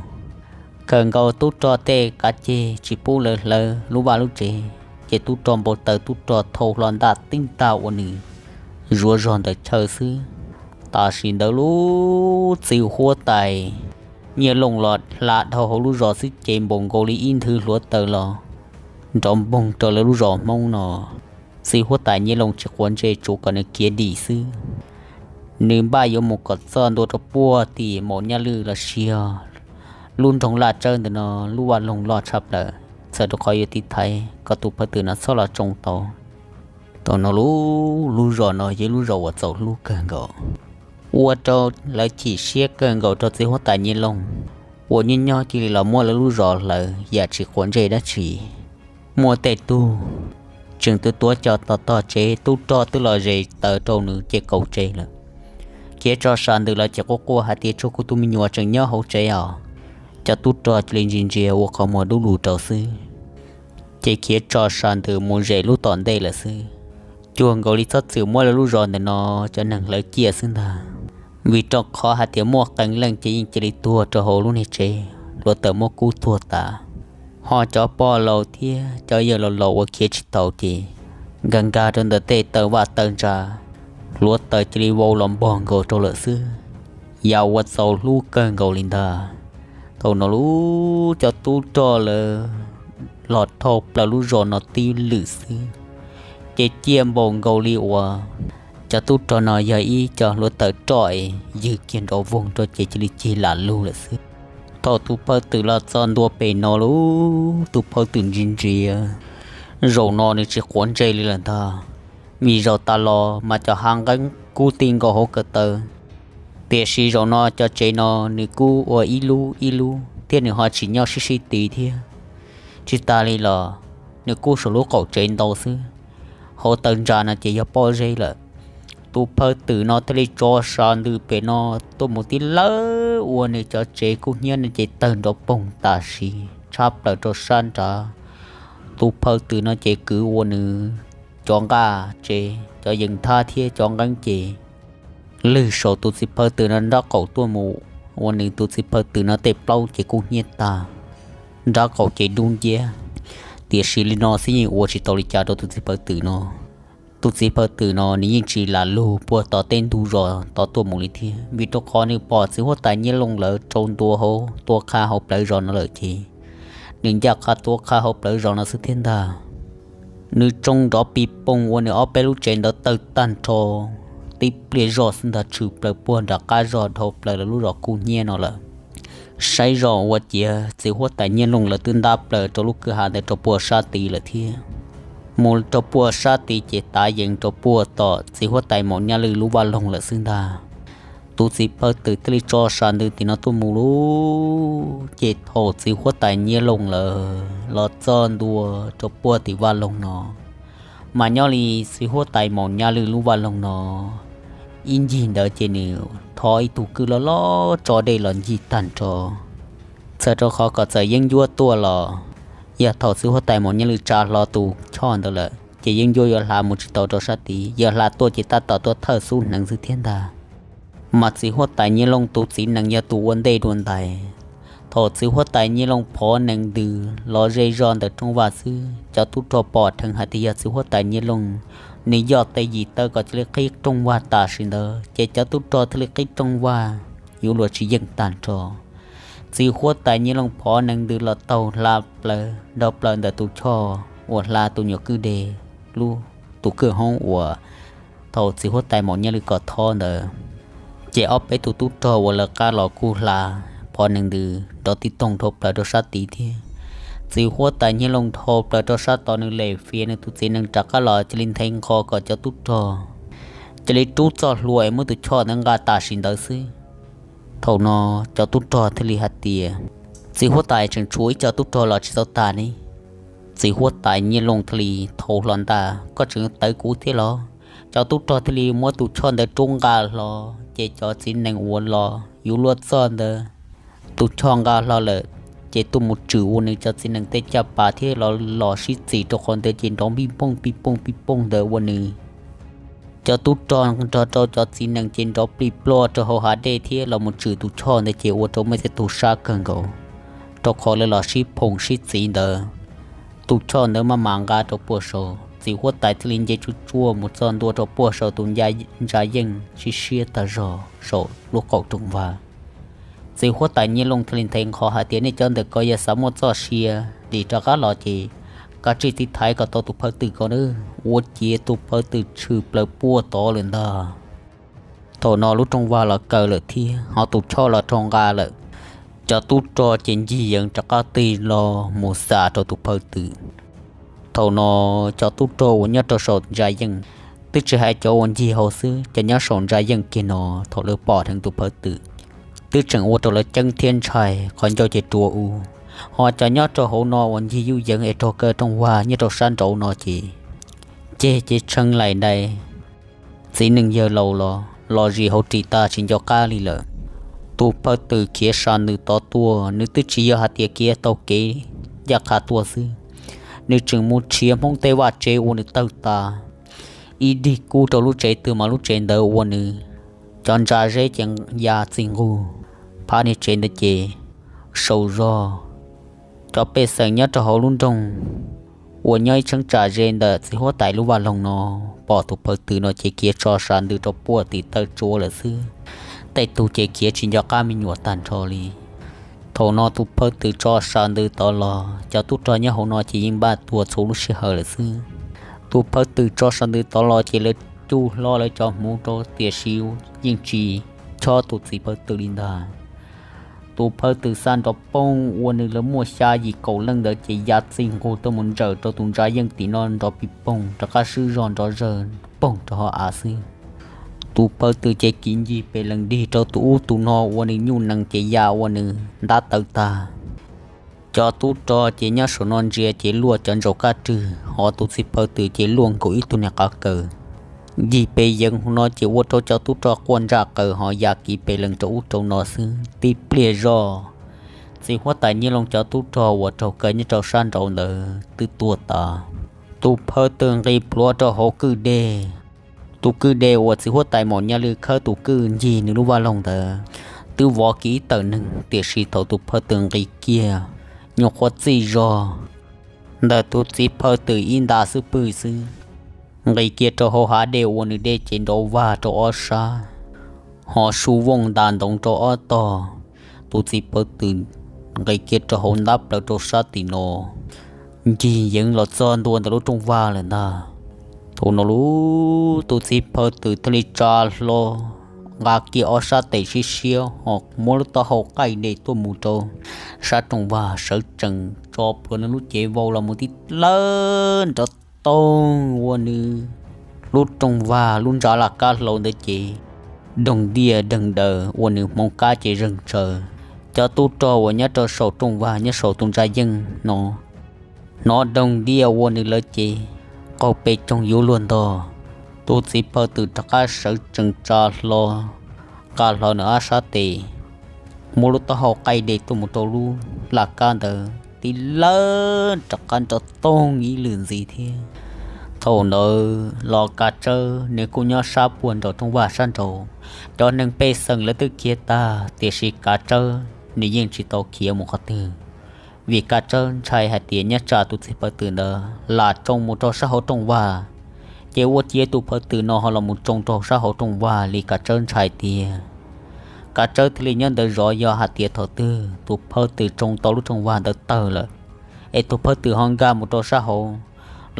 kawm nkaus tub rog tej kav ceg tsis pub lawv hlawv lub vaj lub tsev, ces tub rog npau taws tub rog thau hlo ntaj tib ntaj ua nws zuav zog ntawm chaw xwb. Tam sim ntawd lub txiv huab tais Nyiaj Looj los hla dhau hauv lub zos xwb ces npaum nkaus li ib nthwv hluav taws los nrov npoog rau lawv lub zos Hmoob no. Txiv huab tais Nyiaj Looj tsis quav ntsej, tsuas kom nws khiav dim xwb. Nws npaj yuav mus kom txog ntua rau puag tim Maum Nyaj Lwj los sis yog Lub nroog Laj Tsawb ntawm no lub vaj loog loj tshaj plaws, txhawm rau qhov yuav tiv thaiv kom tus phawj twm no txhob los tsoo tau. Thaum no lub, lub zos no yog ib lub zos uas txaus hlub kawg nkaus, ua rau lawv chim siab kawg nkaus rau txiv huab tais Nyiaj Looj, uas nyob nyob cia li los muab lawv lub zos hlawv yam tsis quav ntsej dab tsi. Muaj tej tug tseem tuav tuav cos tos tog tsev, tub rog twb los zes taws rau nws ces kaum tsev lawm. Khiav tso sa ntws los ces quaj quaj hais tias, Tsuag, kuv tus me nyuam tseem nyob hauv tsev os. Cov tub rog cia li ntsia ntsia ua qhov muag dub lug rau xwb, ces khiav tso sa ntws mus zem lub tom ntej lawm xwb. Cuag nkaus li txhob txwm muab lawv lub zos ntawm no cov neeg hlawv ciaj xwb ntag, vim rau qhov hais tias muaj qee leej ces yeej cia li tuag rau hauv lub niag tsev, hluav taws muab kub tuag tas. Ho cov pog laus thiab cov yawg laus laus uas khiav tsis taus ces nkag nkag rau ntawm tej taw vaj taw ntsa, hluav taws cia li vau los npog nkaus rau lawm xwb. Yam uas txaus hlub kawg nkaus li ntag. Thaum no lub, cov tub rog lawv los dhau plaws lub zos no tib lwm xwb, ces ciaj npaum nkaus li uas cov tub rog no yog ib co hluav taws roj es ywg kiag nrov voog rau ces cia li cig lam lug lawm xwb. Thaum tus phawj twm los txog ntua pem no lub, tus phawj twm ntsia ntsia, zaum no nws tsis quav ntsej li lawm ntag, vim zaum tas los mas cov hav nqeeb kub ti nkaus hauv ko taw, tiam sis zaum no cov tsev no nws kub ua ib lub ib lub thiab nws ho tsis nyob sib sib tid thiab. Tsis tas li los nws kub saum lub qaum tsev ntau xwb, hauv taw ntsa no ces yog pob zeb lawm. Tus phawj twm no thiaj li tso sa ntws pem no tuaj mus tib lawb ua nws cov tsev kub hnyiab no ces tawg nrov poog tam sim tshab plaws rau sab nrad. Tus phawj twm no ces kwv ua nws cov nqaj tsev, cov yees thab thiab cov nqeeb ces lwg saum tus txiv phawj twm no nraub qaum tuaj mus ua nws tus txiv phawj twm no tej plaub ces kub hnyiab tag, nraub qaum ces dub nciab. Tiam sis li no xwb yeej ua tsis tau li cas rau tus txiv phawj twm no. Tus txiv phawj twm no nws yeej tsis lam lug puag tom tej ntug zos tod tuaj mus li thiab, vim rau qhov nws pom txiv huab tais Nyiaj Looj lawv rau ntua hauv tua qha hauv plawv zos no lawm ces nws ncaj qha tua qha hauv plawv zos no xwb thiab ntag. Nws tsoo nrov pis poog ua nws ob peb lub tsev ntawd tawg tag nrho tib pliag zoj xwb ntag, tshwm plaws puag nram qab zog dhau plaws lawv lub zos kub hnyiab no lawm. Saib zoj ua ciav txiv huab tais Nyiaj Looj lawv twb ntab plaws rau lub kwj ha ntawd rau puag sab tid lawm thiab. Mus rau puag sab tid ces tav yees rau puag tom txiv huab tais Maum Nyaj Lwj lub vaj loog lawm xwb ntag. Tus txiv phawj twm thiaj li tso sa ntws tim no tuaj mus lub, ces thaum txiv huab tais Nyiaj Looj lawv los txog ntua rau puag tim vaj loog no, mas nyob li txiv huab tais Maum Nyaj Lwj lub vaj loog no ib ncig ntawd ces nws tho ib tug kwj loj loj tso dej los ncig tag nrho. Txawm rau qhov kom txawm yeeb ncuab tuaj los yog thaum txiv huab tais Maum Nyaj Lwj tsa hlo tus choj ntawd lawm ces yeeb ncuab yuav hla mus tsis tau rau sab tid, yog hla tuaj ces tab tom tuaj thawj xub hneev xwb thiab ntag. Mas txiv huab tais Nyiaj Looj tus txiv nees yog tus ua ntej dua ntais. Thaum txiv huab tais Nyiaj Looj phov nees ntws los ze zog ntawm rooj vag xwb, cov tub rog pom dheev hais tias yog txiv huab tais Nyiaj Looj, nws yoj tej yim taw kom cia li qhib rooj vag tam sim ntawd ces cov tub rog thiaj li qhib rooj vag yuav luag tsis yeej tag nrho. Txiv huab tais Nyiaj Looj phov nees ntws los taug hla plaws nrov plaws ntawm tus choj uas hla tus nyuam kwj deg, lub, tus kwj hoob uas thaum txiv huab tais Maum Nyaj Lwj kom tho ntawd, ces ob peb tus tub rog uas lawv qab los kuj hla phov nees ntws nrov tib toog dhau plaws rau sab tid thiab. Txiv huab tais Nyiaj Looj dhau plaws rau sab tod, nws lem fiav nws tus txiv nees rov qab los cia li nthe nqho kom cov tub rog cia li rub txoj hlua es muab tus choj ntawd nqa tam sim ntawd xwb. Thaum no cov tub rog thiaj li hais tias, Txiv huab tais, tseem tshuav ib co tub rog los tsis tau tas ne. Txiv huab tais Nyiaj Looj thiaj li thau hlo ntaj, Koj tseem tawv kuv thiab los? Cov tub rog thiaj li muab tus choj ntawd rub nqa hlo, ces cov txiv nees uas los yuav luag txog ntawd, tus choj nqa hlo lawm, ces tuaj mus tswm ua nws cov txiv nees tej caj pas thiab los los sib txis rau qhov ntawd ces nrov npij pooj npij pooj npij pooj ntawd ua nws cov tub rog nrog rau cov txiv nees ces nrov plig plog rau hauv hav dej thiab los mus tswm tus choj ntawd ces ua rau muaj tej tug sab kawg nkaus, rau qhov lawv los sib phoom sib txis ntawd. Tus choj ntawd maj mam nqa rau puag saud, txiv huab tais thiaj li nce tsuj tsuaj mus txog ntua rau puag saud tus ntsa yeej sib siab tag zog saum lub qaum rooj vag. Txiv huab tais Nyiaj Looj thiaj li nthe nqho hais tias, Nej cov ntawm ko yog xav muaj txoj sia dim rov qab los ces kav tsij tiv thaiv kom tau tus phawj twm ko nawb. Ua ciav tus phawj twm tshwm plaws puag tod lawm ntag. Thaum no lub rooj vag los kaw lawm thiab ho tus choj los raug nqa lawm. Cov tub rog ces ncig yeev rov qab tig los mus xa rau tus phawj twm. Thaum no cov tub rog uas nyob rau saum ntsa yeej, twb tsis hais cov uas ncig hauv xwb, cov nyob saum ntsa yeej kiag no thaum lawv pom dheev tus phawj twm, twb tseem ua rau lawv ceeb thiab ntshai qhov ncauj ces rua u. Ho cov nyob rau hauv no uas ncig yuj yeev es raug kaw rooj vag nyob rau sab nraud no ces ceg ces tshee laim dais, txiv neej yawg laus los los zis hauv ris tag tsis nco qab li lawm. Tus phawj twm khiav sab ntws tod tuaj, nws twb tsis yog hais tias khiav taug kev ncaj qha tuaj xwb, nws tseem mus nrhiav Hmoob tej vaj tsev ua nws tawg tas, ib dig kub rau lub tsev twg mas lub tsev ntawd ua nws cov ntsa zeb ces ya txij nqug, phab niag tsev ntawd ces sau zog. Cov pej xeem nyob rau hauv lub nroog uas nyob ib cheeb tsam ze ntawm txiv huab tais lub vaj loog no pom tus phawj twm no ces khiav tso sab ntws rau puag tim taw tsua lawm xwb. Tej tug ces khiav tsis nco qab me nyuam tag nrho li. Thaum no tus phawj twm tso sab ntws tod los, cov tub rog nyob hauv no ces yeej npaj tuag txhua lub sij hawm lawm xwb. Tus phawj twm tso sab ntws tod los ces lawv cuj hlo lawv cov hmuv rau, tiam sis yeej tsis chob tus txiv phawj twm li ntag. Tus phawj twm xa nrov poog ua nws lawv muaj xya yim kaum leej ntawd ces ya txij nqug tuaj mus ntsawm rau tus ntsa yeej tim no nrov pis poog, rov qab swb zog nrov zawg poog rau hauv av xwb. Tus phawj twm ces kiv ncig pes lees dig rau tus ub tus no ua nws nyuj nees ces ya ua nws ntab tawv tag. Cov tub rog ces nyob saum no ntsia ces luaj cov ntsaum kab rwg, hos tus txiv phawj twm ces luaj nkaus ib tug niag qav kaws. Ncig pes yeev hauv no ces ua rau cov tub rog quaj ntsaj qaws hos ya kiv pes lees rau ub rau no xwb. Tib pliag zog, txiv huab tais Nyiaj Looj cov tub rog uas raug kaw nyob rau sab nraud ntawd twb tuag tas. Tus phawj twm nqis plhuav rau hauv kwj deg. Tus kwj deg uas txiv huab tais Maum Nyaj Lwj khawb tus kwj ncig nws lub vaj loog ntawd twb vov kiag ib tawm neeg, tiam sis thaum tus phawj twm nqis kiag, nyuam qhuav txij zog ntawm tus txiv phawj twm ib nta xwb pwg xwb, nqis kiag rau hauv hav dej ua nws dej ces nrov vag rau ob sab, hos su vooj ntas ntoov rau ob tog. Tus txiv phawj twm nqis kiag rau hauv ntab plaws rau sab tim no, ncig yeev los txog ntua ntawm lub rooj vag lawm ntag. Thaum no lub tus txiv phawj twm thiaj li tsa hlo, nqa kiag ob sab tes siab siab hos muab lub taub hau qaij dej tuaj mus rau sab rooj vag, sawv tsees tso plhuav nws lub cev vau los mus tib lawb nrov toog ua nws lub rooj vag lub ntsa laj kab hlau ntawd ces doog diaj deeg daws ua nws hmoov kab ces zeeg tsaws. Cov tub rog uas nyob rau saum rooj vag nyob saum tus ntsa yeej no hnov doog diaj ua nws lawv ces qaug pes coog yuav luag ntog. Tus txiv phawj twm rov qab sawv tsees tsa hlo, nqa hlo nws ob sab tes, muab lub taub hau qaij dej tuaj mus rau lub laj kab ntawd tib lawb rov qab nrov toog ib lwm ntxiv thiab. Thaum ntawd los Kav Tsawb nws kuj nyob sab puag nraum rooj vag sab nraud. Cov neeg pej xeem lawv twb khiav tag, tiam sis Kav Tsawb nws yeej tsis tau khiav mus qhov twg, vim Kav Tsawb ntshai hais tias nyob tsam tus txiv phawj twm ntawd lam tsoo mus rau sab hauv rooj vag, ces ua ciav tus phawj twm no ho los mus tsoo rau sab hauv rooj vag li Kav Tsawb ntshai tiag. Kav Tsawb thiaj li nyob ntawd zov, yog hais tias thaum twg tus phawj twm tsoo tau lub rooj vag ntawd tawg lawm, es tus phawj twm ho nkag mus rau sab hauv,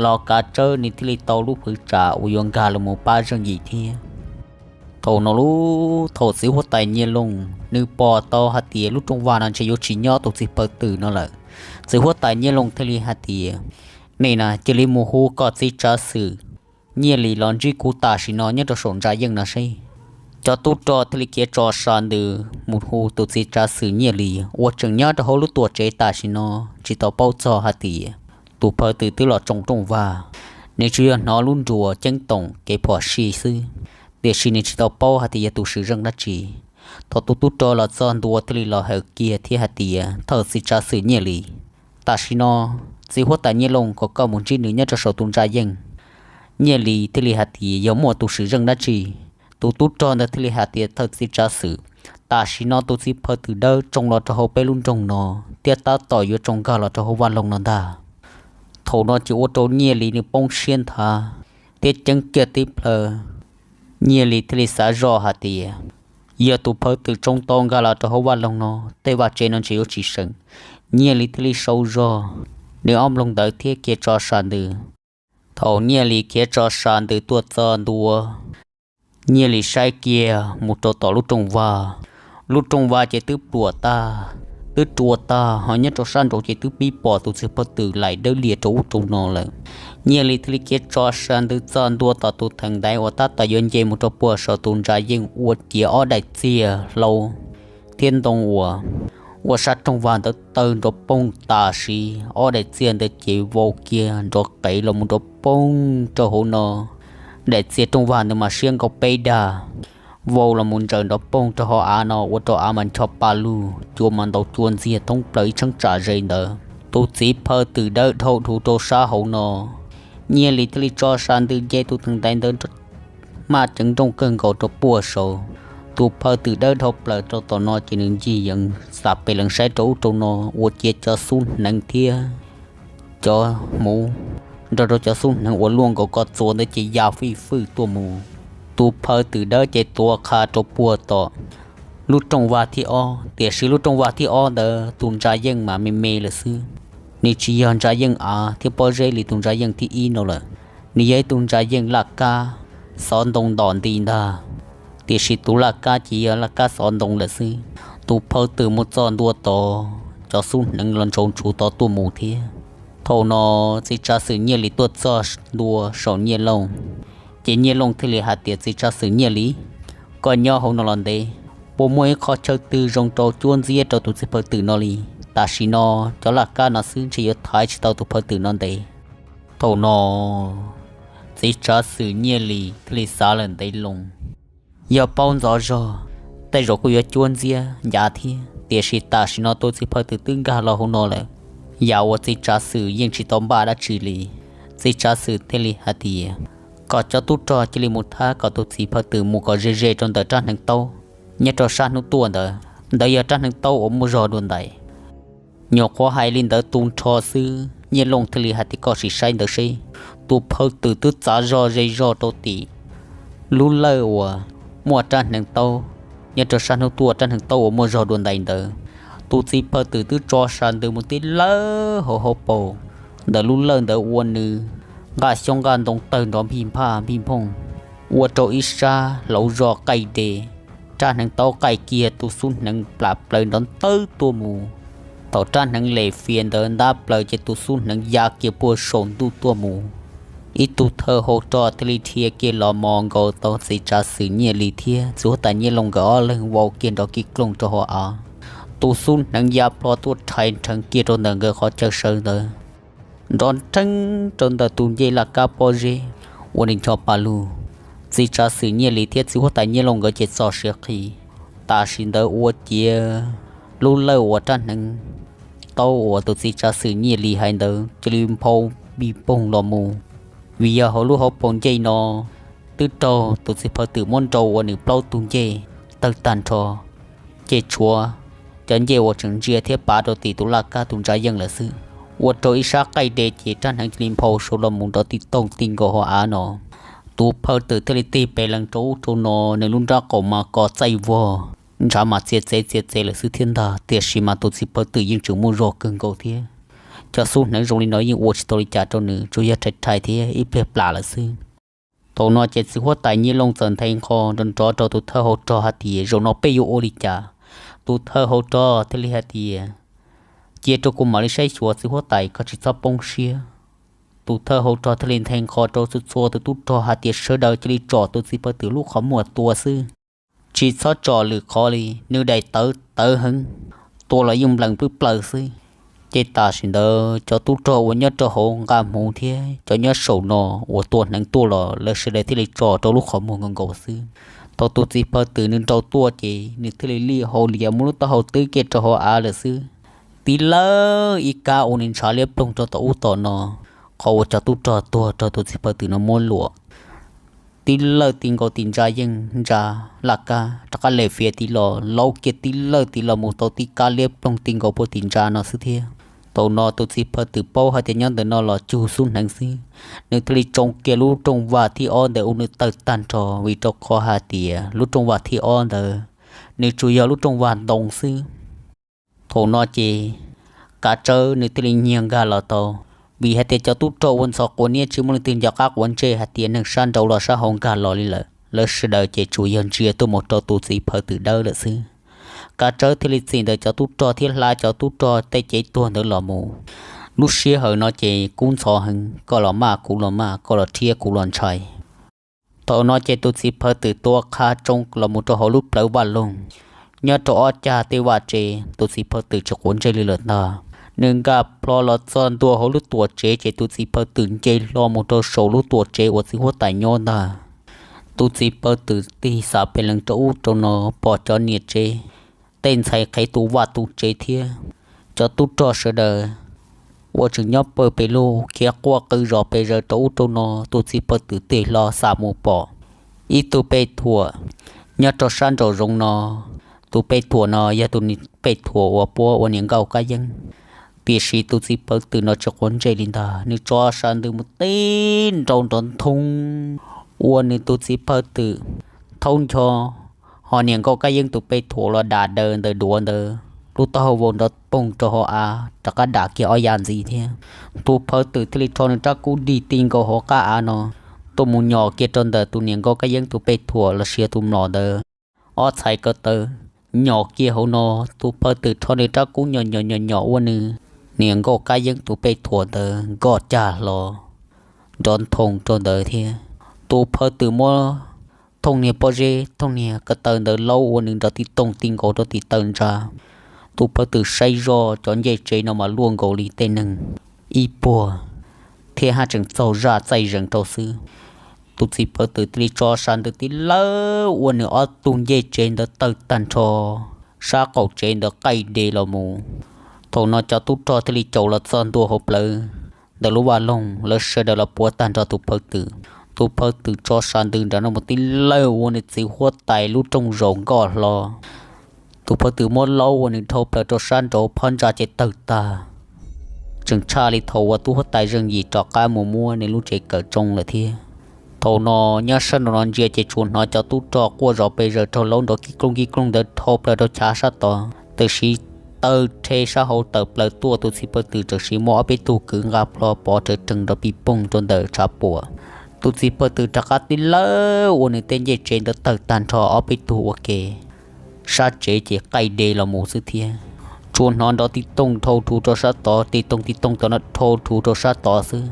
los Kav Tsawb nws thiaj li tau lub hwv tsam uas yuav nkag los mus pab zeej yim thiab. Thaum no lub thaum txiv huab tais Nyiaj Looj nws pom tau hais tias lub rooj vag no ntshe yuav tsis nyob tus txiv phawj twm no lawm, txiv huab tais Nyiaj Looj thiaj li hais tias, nej na cia li mus hu koj txiv tsav xwm Nyiaj Lis los ntsib kuv tam sim no nyob rau saum ntsa yeej no seb. Cov tub rog thiaj li khiav tso sas ntws mus hu tus txiv tsav xwm Nyiaj Lis uas tseem nyob rau hauv lub tuam tsev tam sim no, tsis tau paub txog hais tias tus phawj twm twb los tsoo rooj vag. Nws tsuas yog hnov lub nruas ceeb toom kev phom sij xwb, tiam sis nws tsis tau paub hais tias yog tus swm zeej dab tsi. Thaum tus tub rog los txog ntua thiaj li los hais kiag thiab hais tias, thawj txiv tsav xwm Nyiaj Lis, tam sim no txiv huab tais Nyiaj Looj kom koj mus ntsib nws nyob rau saum tus ntsa yeej. Nyiaj Lis thiaj li hais tias, yog muaj tus swm zeej dab tsi? Tus tub rog ntawd thiaj li hais tias, thawj txiv tsav xwm, tam sim no tus txiv phawj twm dawb tsoo los rau hauv peb lub nroog no, thiab tab tom yuav tsoo nkag los rau hauv vaj loog no ntag. Thaum no ces ua rau Nyiaj Lis nws poob siab nthav thiab ceeb kiag tib plhaw. Nyiaj Lis thiaj li xav zoj hais tias, yog tus phawj twm tsoo tau nkag los rau hauv vaj loog no, tej vaj tsev no ntshe yuav tsis seem. Nyiaj Lis thiaj li sau zog nws ob nploog ntawd thiab khiav tso sas ntws. Thaum Nyiaj Lis khiav tso sas ntws tuaj txog ntua, Nyiaj Lis saib kiag mus rau tom lub rooj vag, lub rooj vag ces twb pluam tag, twb rua tag ho nyob rau sab nraud ces twb pib pom tus txiv phawj twm laim dawb lias rau ub rau no lawm. Nyiaj Lis thiaj li khiav tso sa ntws txog ntua tom tus theem ntaiv uas tab tom yuav nce mus rau puag saum tus ntsa yeej ua ciav ob daim txiag hlau thiab ntoo uas ua sab rooj vag ntawd tawg nrov poog tam sim ob daim txiag ntawd ces vau kiag nrov qev los mus nrov poog rau hauv no. Daim txiag rooj vag ntawd mas siab nkaus peb dag, vau los mus ntsaws nrov poog rau hauv av no ua rau av mas ncho pa lug, cua mas ntaus cua ntxiag thoob plaws ib cheeb tsam ze ntawd. Tus txiv phawj twm dawb dhau dhuv rau sab hauv no, Nyiaj Lis thiaj li tso sa ntws nce tus theem ntaiv ntawd maj ceev nrooj kawg nkaus rau puag saud. Tus phawj twm dawb dhau plaws rau tom no ces nws ncig yees xav pem lees saib rau ub rau no ua ciav cov xub hneev thiab cov hmuv nrog rau cov xub hneev uas luaj nkaus ko txuas ntawd ces ya fij fwj tuaj mus. Tus phawj twm dawb ces tuav qha rau puag tom lub rooj vag thib ob, tiam sis lub rooj vag thib ob ntawd tus ntsa yeej mas me me lawm xwb. Nws tsis yog ntsa yeej av thiab pob zeb li tus ntsa yeej thib ib no lawm. Nws yog ib tug ntsa yeej laj kab xov ntoo ntom nti ntag, tiam sis tus laj kab ces yog laj kab xov ntoo lawm xwb. Tus phawj twm mus txog ntua tod, cov xub hneev los ntsaus ntsuv tod tuaj mus thiab. Thaum no txiv tsav xwm Nyiaj Lis tuaj txog ntua saum Nyiaj Looj, ces Nyiaj Looj thiaj li hais tias, Txiv tsav xwm Nyiaj Lis, koj nyob hauv no los ntev, puas muaj ib qho chaw twg zoo rau cuab ntxiab rau tus txiv phawj twm no li? Tam sim no cov laj kab no xwb ntshe yuav thaiv tsis tau tus phawj twm no ntev. Thaum no txiv tsav xwm Nyiaj Lis thiaj li xav lawm ntev loo, yog paub ntxov zog, tej zaum kuj yuav cuab ntxiab ncav thiab, tiam sis tam sim no tus txiv phawj twm twb nkag los hauv no lawm, yam uas txiv tsav xwm yeej tsis tau npaj dab tsi li. Txiv tsav xwm thiaj li hais tias, kom cov tub rog cia li mus thab kom tus txiv phawj twm mus kom ze ze rau ntawm rab hneev taub nyob rau sab hnub tuaj ntawd, ntawd yog rab hneev taub uas muaj zog dua ntais. Nyuam qhuav hais li ntawd tu nrho xwb, Nyiaj Looj thiaj li hais tias, koj sim saib ntawd seb. Tus phawj twm twb txav zog ze zog rau tim lub lawj uas muaj rab hneev taub, nyob rau sab hnub tuaj rab hneev taub uas muaj zog dua ntais ntawd. Tus txiv phawj twm twb tso sa ntws mus tib lawb hauv hauv paus ntawm lub lawj ntawd ua nws nqaj xyoob nqaj ntoo tawg nrov npij nphaj npij nphooj, ua rau ib sab hlauv zog qaij de, rab hneev taub qaij kiag tus xub hneev plam plaws nrov ntawd tuaj mus. Thaum rab hneev lem fias ntawd ntab plaws ces tus xub hneev ya kiag puag saum ntuj tuaj mus. Ib tug thawj hau rog thiaj li dhia kiag los mos nkaus tau txiv tsav xwm Nyiaj Lis thiab txiv huab tais Nyiaj Looj nkawd ob leeg vau kiag nrov kij klooj rau hauv av. Tus xub hneev ya plho tuaj rhais nrheev kiag rau ntawm nkawd qhov chaw sawv ntawd, nrov nreeb rau ntawm tus ncej laj kab pob zeb uas nws ncho pa lug. Txiv tsav xwm Nyiaj Lis thiab txiv huab tais Nyiaj Looj nkawd ces txo siav qhi. Tam sim ntawd ua ciav lub lawj uas rab hneev taub uas tus txiv tsav xwm Nyiaj Lis hais ntawd cia li nphau npij poog los mus, vim yog hauv lub hauv paus ncej no twb raug tus txiv phawj twm muab nrau ua nws plaub tug ncej tawg tag nrho, ces tshuav cov ncej uas tseem ntsia thiab pav rau tim tus laj kab tus ntsa yeej lawm xwb. Ua rau ib sab qaij de ces rab hneev cia li nphau saud los mus nrov tij toog ti nkaus hauv av no. Tus phawj twm thiaj li tig pes lees rau ub rau no, nws lub nrab qaum mas kos txaij vog, ntshav mas txias txev txias txev lawm xwb thiab ntag, tiam sis mas tus txiv phawj twm yeej tseem muaj zog kawg nkaus thiab. Cov xub hneev zoo li no yeej ua tsis tau li cas rau nws, tsuas yog rhais rhais thiab ib pliag plam lawm xwb. Thaum no ces txiv huab tais Nyiaj Looj txawm nthe nqho nrov nrov rau tus thawj hau rog hais tias, zaum no peb yuav ua li cas? Tus thawj hau rog thiaj li hais tias, cia rau kuv mam li saib xyuas txiv huab tais, koj tsis txhob poob siab. Tus thawj hau rog thiaj li nthe nqho rau txhua txhua tus tub rog hais tias, sawv daws cia li tsom tus txiv phawj twm lub qhov muag tua xwb, tsis txhob tsom lwm qhov li, nws daim tawv tawv heev, tua los yeej nplees pwb plaws xwb. Ces tam sim ntawd cov tub rog uas nyob rau hauv nqaj hmuv thiab cov nyob saum no uas tua hneev tuaj los lawv sawv daws thiaj li tsom rau lub qhov muag nkaus nkaus xwb. Thaum tus txiv phawj twm nws nrau tuaj ces nws thiaj li lij hau lias muab lub taub hau twb kiag rau hauv av lawm xwb. Tib lawj ib kab ua nws ntshav liab ploog rau tom ub tom no, qhov uas cov tub rog tuag raug tus txiv phawj twm no muab luam. Tib lawj ti nkaus tim ntsa yeej ntsa laj kab rov qab lem fiav tid los, laub kiag tib lawj tid los mus tau tib kab liab ploog ti nkaus puag tim ntsa no xwb thiab. Thaum no tus txiv phawj twm paub hais tias nyob ntawm no los cug xub hneev xwb, nws thiaj li tsoo kiag lub rooj vag thib ob ntawd ua nws tawg tag nrho, vim rau qhov hais tias lub rooj vag thib ob ntawd nws tsuas yog lub rooj vag ntoo xwb. Thaum no ces kav tsawb nws thiaj li nyiag nkag los tau, vim hais tias cov tub rog ua ntxhov quav niab tsis muaj leej twg nco qab quav ntsej hais tias neeg sab nraud los sab hauv nkag los li lawm, lawv sawv daws ces tsuas yog ntsia tuaj mus rau tus txiv phawj twm dawb lawm xwb. Kav Tsawb thiaj li txis ntawm cov tub rog thiab hla cov tub rog tej cev tuag ntawd los mus. Lub sij hawm no ces kub ntxhov heev, koj los maj kuv los maj, koj los rhiab kuv los ntshai. Thaum no ces tus txiv phaw twm tua qha tsoo los mus rau hauv lub plawv vaj loog. Nyob rau ob cag tej vaj tsev, tus txiv phaw twm tsis quav ntsej li lawm ntag. Nws nkag plho los txog ntua hauv lub tuam tsev ces tus txiv phaw twm nce hlo mus rau saum lub tuam tsev uas txiv huab tais nyob ntag. Tus txiv phaw twm tig xav pes lees rau ub rau no, pom cov niam tsev, tej ntxhais qhev tu vaj tu tsev thiab cov tub rog sawv daws uas tseem nyob pawg pes lug khiav quaj qw zos pes zaws rau ub rau no. Tus txiv phaw twm tig hlo xav mus pom ib tug pej thuam nyob rau sab nraum zoov no. Tus pej thuam no yog tus pej thuam uas puab ua niam nkauj kab yeeb, tiam sis tus txiv phaw twm no tsis quav ntsej li ntag, nws tso sab ntws mus tib nrau nrov nthoo ua nws tus txiv phaw twm thaub ncho, ho niam nkauj kab yeeb tus pej thuam los dam daws ntawm duav ntawd, lub taub hau vau nrov poog rau hauv av rov qab dam kiag ob yav ntxiv thiab. Tus phaw twm thiaj li rho nws rab kub dig ti nkaus hauv qab av no tuaj mus nyom kiag rau ntawm tus niam nkauj kab yeeb tus pej thuam los sis tus mlom ntawd ob txhais ko taw. Nyom kiag hauv no, tus phaw twm rho nws rab kub nyom nyom nyom nyom ua nws niam nkauj kab yeeb tus pej thuam ntawd nkoj cag hlo nrov nthoo rau ntawd thiab. Tus phaw twm muab thooj niag pob zeb thooj niag ko taw ntawd laub ua nws nrov ti tooj ti nkaus rau tim taw ntsa. Tus phaw twm saib zoj cov ncej tsev no mas luaj nkaus li tej neeg ib puag thiab haj tseem txaug zaj txaij zees rau xwb. Tus txiv phaw twm thiaj li tso sab ntws tib lawb ua nws ob tug ncej tsev ntawd tawg tag nrho, sab qaum tsev ntawd qaij de los mus. Thaum no cov tub rog thiaj li caum los txog ntua hauv plawv ntawm lub vaj loog, lawv sawv daws los puav tag nrho tus phaw twm. Tus phaw twm tso sab ntws nram no mus tib lawb ua nws txiv huab tais lub rooj zaum nkoj hlo. Tus phaw twm muab laub ua nws dhau plaws rau sab nraud, phab ntsa ces tawg tag, tseem tshaj li thaum uas tub huab tais Zeej Yim rov qab mus muab nws lub tsev kawm tsoo lawm thiab. Thaum no nyob sab nraum no ntsia ces tsuas hnov cov tub rog quaj zov pes zaws raug laub nrov kib klooj kib klooj ntawd dhau plaws rau chav sab tod, tab sis tawg rhe sab hauv tawm plaws tuaj. Tus txiv phaw twm tam sim muab ob peb tug kwv nqa plho pov rawv reeg nrov pij pooj rau ntawm tshav puam. Tus txiv phaw twm rov qab tib lawb ua nws tej ncej tsev ntawd tawg tag nrho ob peb tug ua ke, sab tsev ces qaij de los mus xwb thiab. Tsuas hnov nrov tib tooj dhau rhuv rau sab tod, tib tooj tib tooj tom no dhau rhuv rau sab tod xwb.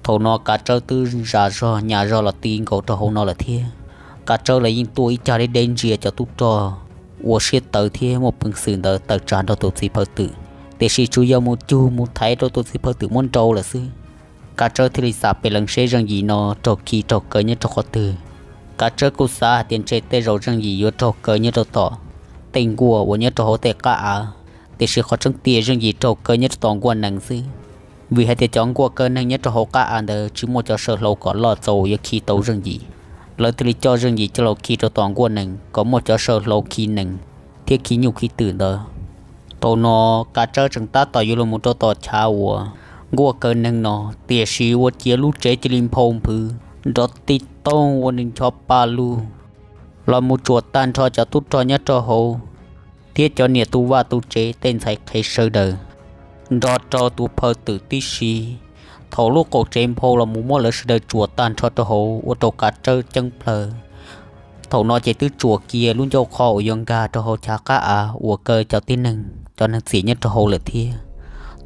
Thaum no Kav Tsawb twb zam zog nyas zog los ti nkaus rau hauv no lawm thiab. Kav Tsawb los yeej tuaj ib cag deb deb ntsia cov tub rog ua siab tawv thiab muaj peev xwm ntawd tawm tsam nrog tus txiv phaw twm, tiam sis tsuas yog mus cug mus thaiv rau tus txiv phaw twm muab nrau lawm xwb. Kav Tsawb thiaj li xav pem lees seb Zeej Yim no raug khi raug kaw nyob rau qhov twg. Kav Tsawb kuj xav hais tias ntshe tej zaum Zeej Yim yuav raug kaw nyob rau tom tej nkuaj uas nyob rau hauv tej qab av, tiam sis qhov tseeb tiag Zeej Yim raug kaw nyob rau tom nkuaj nees xwb. Vim hais tias cov nkuaj kaw neeg nyob rau hauv qab av ntawd tsis muaj cov saw hlau kom loj txaus uas yuav khi tau Zeej Yim. Lawv thiaj li coj Zeej Yim coj los khi rau tom nkuaj nees kom muaj cov saw hlau khi nees thiab khi nyuj khi twm ntawd. Thaum no Kav Tsawb tseem tab tom yuav los mus rau tom chav uas nkuaj kaw neeg no, tiam sis ua ciav lub tsev cia li nphau nphwv, nrov tib tooj ua nws ncho pa lug los mus tsuam tag nrho cov tub rog nyob rau hauv thiab cov niam tu vaj tu tsev tej ntxhais qhev sawv daws, nrog rau tus phaw twm tib si. Thaum lub qaum tsev nphau los mus muab lawv sawv daws tsuam tag nrho rau hauv ua rau Kav Tsawb ceeb plawg. Thaum no ces twb tsuam kiag lub ncauj qhov uas yuav nkag rau hauv chav qab av uas kaw cov tib neeg cov neeg txim nyob rau hauv lawm thiab.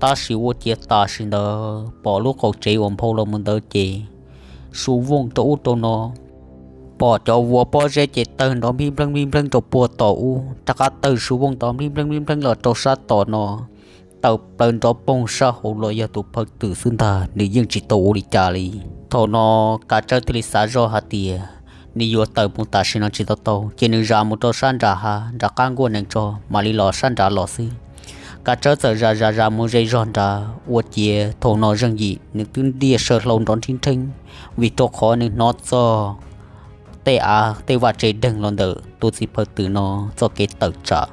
Tab sis ua ciav tam sim ntawd pom lub qaum tsev uas nphau los mus ntawd ces su vooj rau ub rau no, pom cov vuas pob zeb ces tawg nrov npib npleeb npib npleeb rau puag tom ub, rov qab tawg su vooj tod npib npleeb npib npleeb los rau sab tom no. Tawm plaws nrov poog sab hauv los yog tus phaw twm xwb ntag, nws yeej tsis tau ua li cas li. Thaum no Kav Tsawb thiaj li xav zoj hais tias nws yuav tawm mus tam sim no tsis tau tau, ces nws zam mus rau sab nram hav nram qab nkuaj nees tso mam li los sab nrad los xwb. Kav Tsawb txawm zam zam zam mus ze zog nrad, ua ciav thaum no Zeej Yim nws twb ntiaj saw hlau nrov nrhib nrheeb, vim rau qhov nws hnov txog tej av tej vaj tse deeg los ntawm tus txiv phaw twm no txoj kev tawm tsam.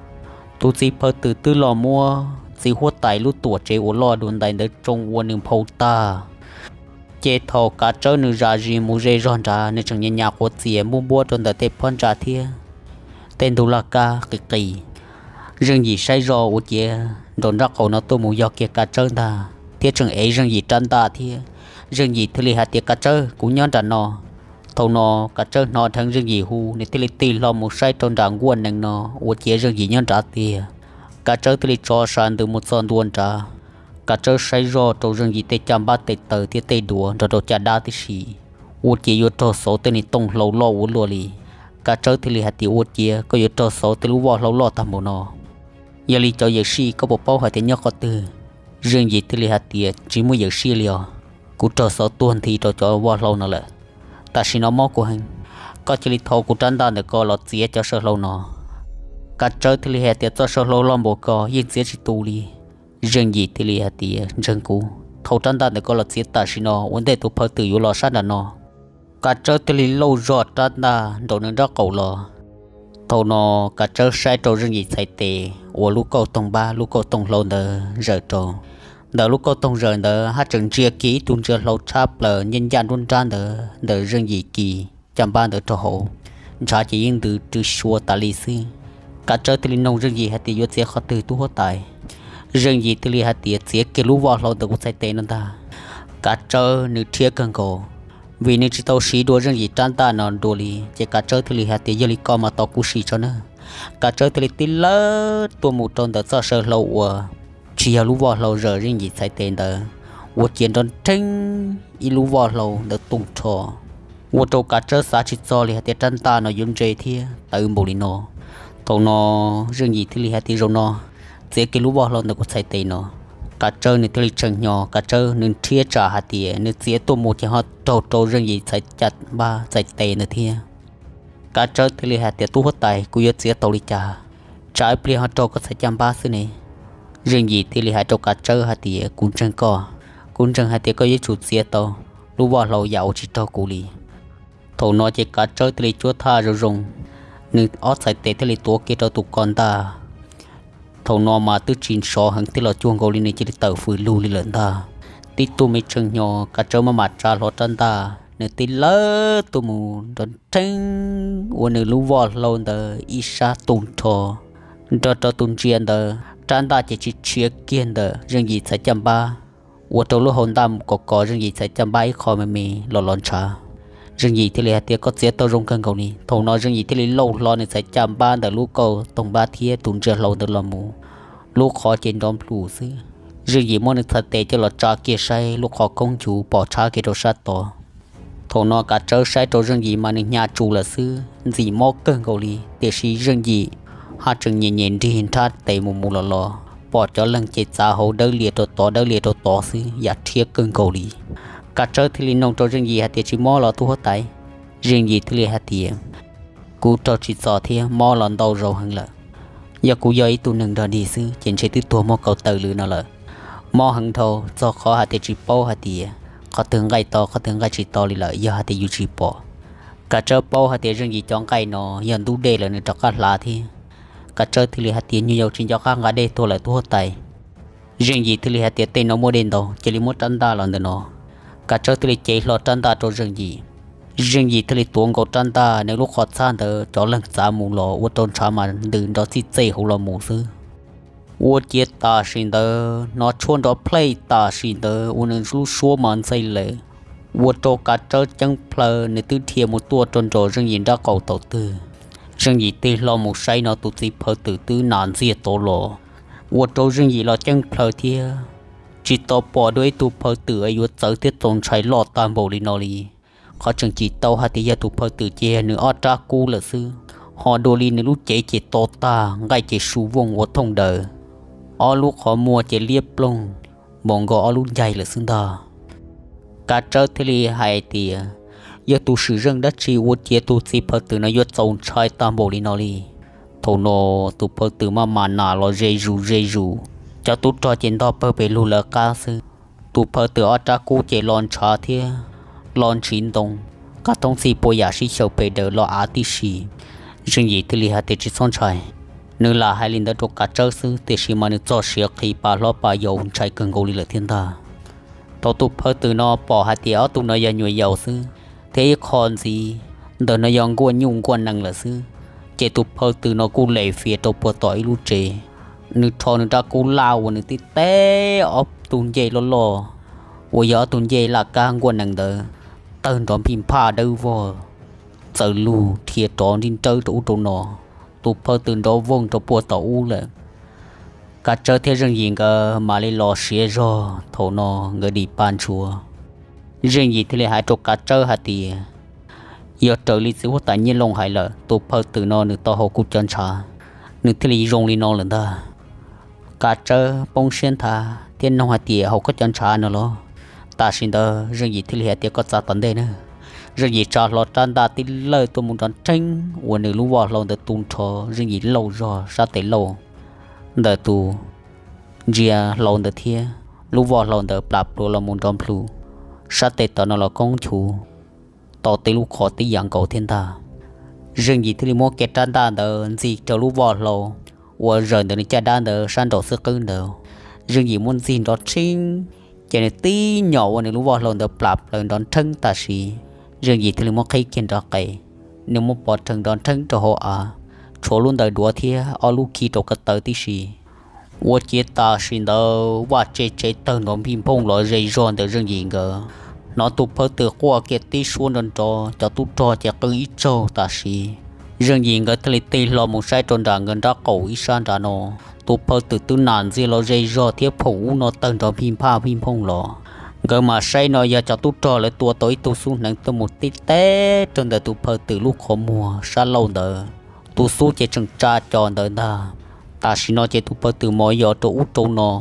Tus txiv phaw twm twb los muab txiv huab tais lub tuam tsev uas loj dua ntais ntawd tsoo ua nws nphau tag. Ces thaum Kav Tsawb nws zam zis mus ze zog nrad, nws tseem nyas nyas quav txias npuab npuab rau ntawm tej phab ntsa thiab tej ntug laj kab qis qis. Zeej Yim saib zoj ua ciav nraum nrab qaum no tuaj mus yog kiag Kav Tsawb ntag, thiab tseem ev Zeej Yim rab ntaj thiab. Zeej Yim thiaj li hais tias, Kav Tsawb, kuv nyob nram no. Thaum no Kav Tsawb hnov dheev Zeej Yim hu, nws thiaj li tig hlo mus saib rau nram nkuaj nees no ua ciav Zeej Yim nyob nrad tiag. Kav Tsawb thiaj li tso sas ntws mus txog ntua nrad. Kav Tsawb saib zoj rau Zeej Yim tej caj npab tes taw thiab tej duav nrog rau caj dab tib si, ua ciav yuav raug xauv tej niag tooj hlau loj ua luaj li. Kav Tsawb thiaj li hais tias, Ua ciav koj yuav raug xauv tej lub voj hlau loj tag npaum no. Yog li cov yawm sij koj puas paub hais tias nyob qhov twg? Zeej Yim thiaj li hais tias, Tsis muaj yawm sij li os, kuv raug xauv tuag nthi rau cov voj hlau no lawm. Tam sim no mob kuv heev, koj cia li thau kuv rab ntaj ntawm ko los txiav cov saw hlau no. Kav Tsawb thiaj li hais tias, Txoj saw hlau loj npaum ko yeej txiav tsis tu li. Zeej Yim thiaj li hais tias, Ntseeg kuv, thau rab ntaj ntawm ko los txiav tam sim no ua ntej tus phaw twm yuav los sab nram no. Kav Tsawb thiaj li lauj zog rab ntaj nraum nws nraub qaum los. Thaum no Kav Tsawb saib rau Zeej Yim txhais tes uas lub kauj toog npab lub kauj toog hlau ntawd zawm rau. Ntawm lub kauj toog zawm ntawd haj tseem ntsia kiag ib tug ntsia hlau tshab plaws ncaj ncaj nruab nrab ntawd ntawm Zeej Yim kis caj npab ntawd rau hauv, ntshav ces yeej ntws rw xyuas tas li xwb. Kav Tsawb thiaj li nug Zeej Yim hais tias, Yuav txiav qhov twg tub huab tais? Zeej Yim thiaj li hais tias, Txiav kiag lub voj hlau ntawm kuv txhais tes no ntag. Kav Tsawb nws rhiab kawg nkaus, vim nws tsis tau siv dua Zeej Yim rab ntaj no dua li, ces Kav Tsawb thiaj li hais tias, Yog li koj mas tos kuv sim tso nawb. Kav Tsawb thiaj li tib lawb tuaj mus rau ntawm txoj saw hlau uas tsis yog lub voj hlau zawm Zeej Yim txhais tes ntawd, ua ciav nrov nrheeb ib lub voj hlau ntawd tu nrho, ua rau Kav Tsawb xav tsis txog li hais tias rab ntaj no yuav ntse thiab tawv npaum li no. Thaum no Zeej Yim thiaj li hais tias, Zaum no txiav kiag lub voj hlau ntawm kuv txhais tes no. Kav Tsawb nws thiaj li tshee hnyo, Kav Tsawb nws nrhiav tsam hais tias nws txiav tuaj mus ces ho raug rau Zeej Yim txhais caj npab txhais tes ntawd thiab. Kav Tsawb thiaj li hais tias, Tub huab tais, kuv yuav txiav tau li cas? Tsam ib pliag ho raug koj txhais caj npab xwb ne. Zeej Yim thiaj li hais rau Kav Tsawb hais tias, Kuv ntseeg koj, kuv ntseeg hais tias koj yuav tsum txiav tau lub voj hlau yam uas tsis raug kuv li. Thaum no ces Kav Tsawb thiaj li cuab thaj zoo zoo, nws ob txhais tes thiaj li tuav kiag rau tus ko ntaj. Thaum no mas twb tsis sov heev thiab los cuag nkaus li nws cia li tawm fws lug li lawm ntag. Tib tug me tshee hnyo Kav Tsawb maj mam tsa hlo rab ntaj, nws tib lawb tuaj mus nrov nrheeb ua nws lub voj hlau ntawd ib sab tu nrho, nrog rau tus ntsia ntawd rab ntaj ces tsis tshiav kiag ntawm Zeej Yim txhais caj npab, ua rau lub hau ntaj mus kov kov Zeej Yim txhais caj npab ib qho me me los los ntshav. Zeej Yim thiaj li hais tias, Koj txiav tau zoo kawg nkaus li. Thaum no Zeej Yim thiaj li lauj hlo nws txhais caj npab ntawm lub kauj toog npab thiab tus ntsia hlau ntawd los mus, lub qhov ces nrov nplum xwb. Zeej Yim muab nws txhais tes coj los tsa kiag saib lub qhov koob nchuv pom tshab kiag rau sab tod. Thaum no Kav Tsawb saib rau Zeej Yim mas nws hnyav tsus lawm xwb, ntxim mob kawg nkaus li, tiam sis Zeej Yim haj tseem nyem nyem nrig nrhab tes mus mus los los, pom cov leeg ces txav hauv dawb lias rau tod dawb lias rau tod xwb, yam rhiab kawg nkaus li. Kav Tsawb thiaj li nug rau Zeej Yim hais tias, Tsis mob los tub huab tais? Zeej Yim thiaj li hais tias, Kuv raug tsim txom thiab mob los ntau zaus heev lawm. Yog kuv yog ib tug neeg dog dig xwb ces ntshe twb tuag muag kaus taws lwm no lawm. Mob heev dhau txog qhov hais tias tsis paub hais tias qhov twg nqaij to qhov twg nqaij tsis to li lawm, yog hais tias yus tsis pom. Kav Tsawb paub hais tias Zeej Yim cov nqaij no yog ntub dej lawm nws rov qab hlav thiab. Kav Tsawb thiaj li hais tias, Nyuag yaus tsis nco qab nqa dej tuag lawm tub huab tais. Zeej Yim thiaj li hais tias, Tej no muaj dej ntau, cia li muab rab ntaj los ntawm no. Kav Tsawb thiaj li cev hlo rab ntaj rau Zeej Yim. Zeej Yim thiaj li tuav nkaus rab ntaj, nws lub qhov txhab ntawd cov leeg txav mus los ua rau ntshav mas ntws nrov txij txej hauv los mus xwb. Ua ciav tam sim ntawd hnov tshuab nrov plheej tam sim ntawd uas nws lub suab mas ntxhe lawm, ua rau Kav Tsawb ceeb plhaw, nws twb dhia mus tuaj rau nraum Zeej Yim nrab qaum thaum twg. Zeej Yim tig hlo mus saib no tus txiv phaw twm twb nas ntxiag tod los, ua rau Zeej Yim los ceeb plhaw thiab. Tsis tau pom dua ib tug phaw twm es yuav txawv thiab txaus ntshai loj tag npaum li no li. Qhov tseem cim tau hais tias yog tus phaw twm ces yog nws ob rab kub lawm xwb, ho dua li nws lub cev ces to tag, nqaij ces su vooj ua thooj daws, ob lub qhov muag ces liab ploog npaum nkaus ob lub ncaig lawm xwb ntag. Kav Tsawb thiaj li hais tias, Yog tus swm zeej dab tsi ua ciav tus txiv phaw twm no yuav txaus ntshai tag npaum li no li? Thaum no tus phaw twm maj mam nas los ze zus ze zus, cov tub rog ces ntog pawg pes lug lawv qab xwb. Tus phaw twm ob rab kub ces lo ntshav thiab lo ntshiv ntoo, qab thoob txhij puas yam sib xyaw pes daws lo av tib si. Zeej Yim thiaj li hais tias, Tsis txhob ntshai. Nws lam hais li ntawd rau Kav Tsawb xwb, tiam sis mas nws txog siav qhi pa hlob pa yau ntshai kawg nkaus li lawm thiab ntag. Thaum tus phaw twm no pom hais tias ob tug no yog nyuam yaus xwb, thiab ib qho ntxiv ntawm no yog nkuaj nyuj nkuaj nees lawm xwb, ces tus phaw twm no kuj lem fias rau puag tom ib lub tsev. Nws rho nws rab kub laj uas nws tib teb ob tug ncej loj loj uas yog ob tug ncej laj kab nkuaj nees ntawd, tawg nrov npij nphaj dawb vog. txawm lug dhia rov nrib nrawb rau ub rau no. Tus phawj twm nrov voog rau puag tom ub lawm. Kav Tsawb thiab Zeej Yim nkawd mam li los siav zog, thaum no nkawd dim pa ntshuav. Zeej Yim thiaj li hais rau Kav Tsawb hais tias, yog raws li txiv huab tais Nyiaj Looj hais lawm, tus phawj twm no nws tau haus kuv cov ntshav, nws thiaj li zoo li no lawm ntag. Kav Tsawb poob siab nthav thiab noog hais tias, haus koj cov ntshav no los? Tam sim ntawd Zeej Yim thiaj li hais tias, koj txav tom ntej nawb. Zeej Yim tsa hlo rab ntaj tib lawj tuaj mus nrov nrheeb ua nws lub voj hlau ntawd tu nrho Zeej Yim lauj zog sab tes lauj ntawm tus ntsia hlau ntawd thiab lub voj hlau ntawd plam pluav los mus nrov nplhus sab tes tom no los koob nchuv tau tej lub qhov tib yam nkaus thiab ntag. Zeej Yim thiaj li muab kiag rab ntaj ntawd ntxig rau lub voj hlau uas zawm ntawm nws caj dab ntawd sab nraum xwb qwb ntawd. Zeej Yim muab ntxig nrov nrheeb, ces nws tib nyom ua nws lub voj hlau ntawd plam plaws nrov nrheeb tam sim. Zeej Yim thiaj li muab qhib kiag nrov qes, nws muab pov rhees nrov nrheeb rau hauv av, tshuav lub ntawd duav thiab ob lub khi rau ko taw tib si. Ua ciav tam sim ntawd vaj tse tsev tawg nrov npij nphooj los ze zog ntawm Zeej Yim nkawd. Hnov tus phawj twm quaj kiag tib suab nrov nrov, cov tub rog ces qw ib tsaug tam sim. Zeej Yim nkawd thiaj li tig hlo mus saib rau nram nkawd nrab qaum ib sab nram no, tus phawj twm twb nam ntxiag los ze zog thiab phoom ub no tawg nrov npij nphaj npij nphooj los. Nkawd mam saib no yog cov tub rog lawv tua tau ib tug xub hneev tuaj mus tib teb rau ntawm tus phawj twm lub qhov muag sab laug ntawd. Tus xub ces tseem tsa co ntawd ntag. Tam sim no ces tus phawj twm mos yos rau ub rau no.